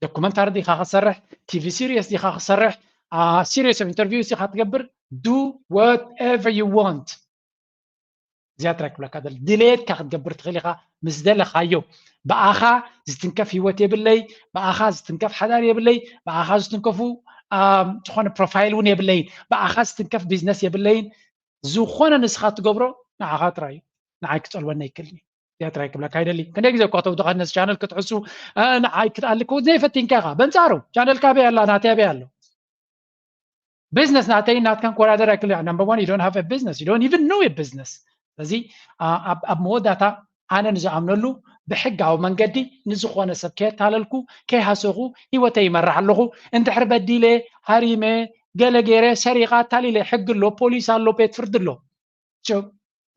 ዶኩመንታሪ ዲኻ ክሰርሕ፣ ቲቪ ሲሪየስ ዲኻ ክሰርሕ፣ ሲሪየስ ኦፍ ኢንተርቪውስ ዲኻ ትገብር፣ do whatever you want። እዚኣ ጥራይ ክብለካ ደል ድሌትካ ክትገብር ትኽእል ኢኻ ምስ ደለኻዮ። ብኣኻ ዝትንከፍ ህይወት የብለይ፣ ብኣኻ ዝትንከፍ ሓዳር የብለይ፣ ብኣኻ ዝትንከፉ ዝኾነ ፕሮፋይል እውን የብለይን፣ ብኣኻ ዝትንከፍ ቢዝነስ የብለይን። ዝኾነ ንስኻ ትገብሮ ንዓኻ ጥራይ እዩ። ንዓይ ክጸልወኒ ኣይክእልን እዩ። እዚኣ ጥራይ ክብለካ ይደሊ። ክንደይ ግዜ እኳ ተውድኻ ነዚ ቻነል ክትሕሱ፣ እ፣ ንዓይ ክትኣሊ እኮ ዘይፈቲንካ ኢኻ። በንጻሩ ቻነልካ ኣበይ ኣላ፣ ናተይ ኣበይ ኣሎ? ቢዝነስ ናተይ ናትካን ክወዳደር ኣይክእል። Number one, you don't have a business, you don't even know a business። ስለዚ፣ አ፣ ኣብ፣ ኣብ መወዳእታ ኣነ ንዝኣምነሉ ብሕጋዊ መንገዲ ንዝኾነ ሰብ ከየታለልኩ፣ ከይሃሰኹ ህይወተይ ይመርሕ ኣለኹ። እንድሕር በዲለ፣ ሃሪመ፣ ገለ ገይረ፣ ሰሪቐ፣ ኣታሊለ፣ ሕጊ ኣሎ፣ ፖሊስ ኣሎ፣ ቤት ፍርዲ ኣሎ። ጭው፣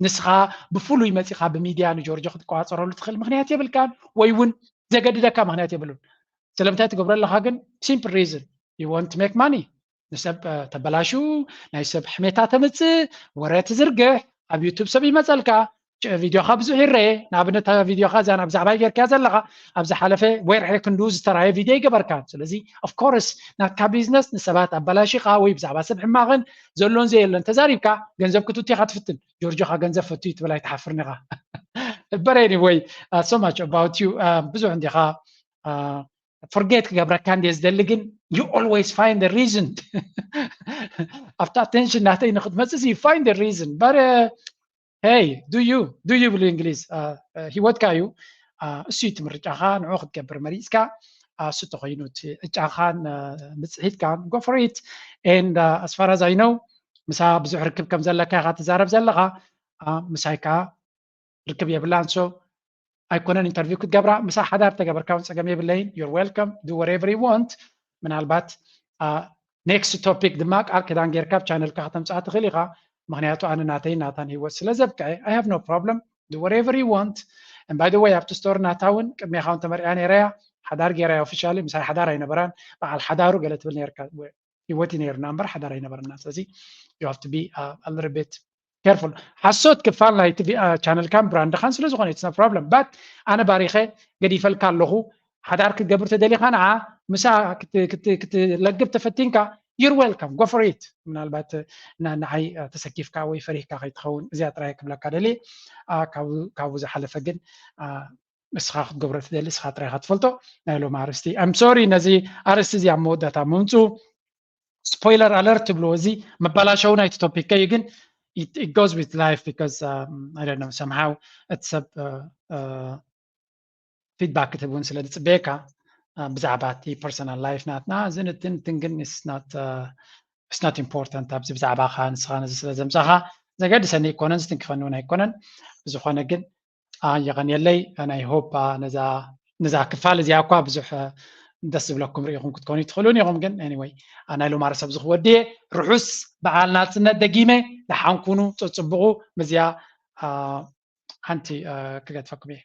ንስኻ ብፍሉይ መፂኻ ብሚድያ ንጆርጆ ክትቆፃፀረሉ ትኽእል ምኽንያት የብልካን፣ ወይ እውን ዘገድደካ ምኽንያት የብሉን። ስለምንታይ ትገብሮ ኣለኻ ግን? Simple reason, you want to make money። ንሰብ፣ እ፣ ተበላሹ፣ ናይ ሰብ ሕሜታ ተምፅእ፣ ወረ ትዝርግሕ፣ ኣብ ዩቱብ ሰብ ይመፀልካ፣ ጭ-፣ ቪድዮኻ ብዙሕ ይረአ። ንኣብነት፣ ኣብ ቪድዮኻ እዛ ብዛዕባይ ጌርካያ ዘለኻ፣ ኣብ ዝሓለፈ ወርሒ ክንዱ ዝተራየ ቪድዮ ይገበርካ። ስለዚ፣ of course፣ ናትካ ቢዝነስ ንሰባት ኣበላሺኻ ወይ ብዛዕባ ሰብ ሕማቕን ዘሎን ዘየለን ተዛሪብካ፣ ገንዘብ ክትውት ኢኻ ትፍትን። ጆርጆኻ ገንዘብ ፈቱ እዩ ትብል ኣይትሓፍርን ኢኻ። But anyway, uh, so much about you. Uh, ብዙሕ እንዲኻ፣ uh, forget ክገብረካ እንድየ ዝደሊ፣ ግን you always find the reason። ኣብቲ ኣቴንሽን ናተይ ንክትመፅእ፣ you find the reason። But, uh, hey, do you, do you ይብሉ እንግሊዝ፣ uh, uh, ህይወትካ እዩ። Uh, እሱ እዩ እቲ ምርጫኻ፣ ንዑ ክትገብር መሪፅካ። Uh, እሱ ተኮይኑ እቲ ዕጫኻን፣ uh፣ ብፅሒትካን፣ go for it። And, uh, as far as I know፣ ምሳ ብዙሕ ርክብ ከም ዘለካ ኢኻ ትዛረብ ዘለኻ። Uh፣ ምሳይ ከዓ ርክብ የብላን። So ኣይኮነን ኢንተርቪው ክትገብራ፣ ምሳ ሓዳር ተገበርካ እውን ፀገም የብለይን። You're welcome, do whatever you want። ምናልባት፣ አ፣ ኔክስት ቶፒክ ድማ ቃል ክዳን ጌርካ ኣብ ቻነልካ ከተምፅኣ ትኽእል ኢኻ። ምኽንያቱ ኣነ ናተይ ናታን ህይወት ስለ ዘብቅዐ፣ I have no problem, do whatever you want። And by the way፣ ኣብቲ ስቶሪ ናታ እውን ቅድሜኻ እውን ተመርዕያ ነይረያ፣ ሓዳር ጌራያ ኦፊሻሊ፣ ምሳይ ሓዳር ኣይነበራን፣ በዓል ሓዳሩ ገለ ትብል ነይርካ። ህይወት እዩ ነይርና እምበር ሓዳር ኣይነበረና። ስለዚ you have to be, uh, a little bit careful። ሓሶት ክፋል ናይቲ ቪ-፣ አ፣ ቻነልካን ብራንድኻን ስለ ዝኾነ it's no problem። But ኣነ ባሪኸ ገዲፈልካ ኣለኹ። ሓዳር ክትገብር ተደሊኻ ንዓ ምሳ ክት-፣ ክት-፣ ክትለግብ ተፈቲንካ፣ you're welcome, go for it። ምናልባት ና-፣ ንዓይ፣ አ፣ ተሰኪፍካ ወይ ፈሪህካ ከይትኸውን፣ እዚኣ ጥራይ ክብለካ ደልየ። አ፣ ካብኡ፣ ካብኡ ዝሓለፈ ግን፣ አ፣ ንስኻ ክትገብሮ ትደሊ ንስኻ ጥራይ ኢኻ ትፈልጦ። ናይ ሎሚ ኣርእስቲ፣ I'm sorry፣ ነዚ ኣርእስቲ እዚ ኣብ መወዳእታ ምምፁ፣ ስፖይለር ኣለርት ትብልዎ፣ እዚ መበላሸዊ ናይቲ ቶፒክ እዩ፣ ግን it, it goes with life because, um, I don't know, somehow እቲ ሰብ፣ uh, uh, ፊድባክ ክትህብ እውን ስለ ዝፅበየካ፣ uh፣ ብዛዕባ እቲ ፐርሰናል ላይፍ ናትና፣ እዚ ንትን፣ ንትን ግን it's not, uh፣ it's not important። ኣብዚ ብዛዕባኻ ንስኻ ነዚ ስለ ዘምፃኻ ዘገድሰኒ ኣይኮነን፣ ዝትንክፈኒ እውን ኣይኮነን። ብዝኾነ ግን፣ አ፣ የቐንየለይ። And I hope፣ አ፣ ነዛ፣ ነዛ ክፋል እዚኣ እኳ ብዙሕ፣ አ፣ ደስ ዝብለኩም ርኢኹም ክትኮኑ ትኽእሉን ኢኹም። ግን anyway፣ አ፣ ናይ ሎማሪ ሰብ ዝኽወድየ ርሑስ በዓል ናፅነት ደጊመ። ደሓን ኩኑ፣ ፀፅብቑ። ምስዚኣ፣ አ፣ ሓንቲ፣ አ፣ ክገድፈኩም እየ።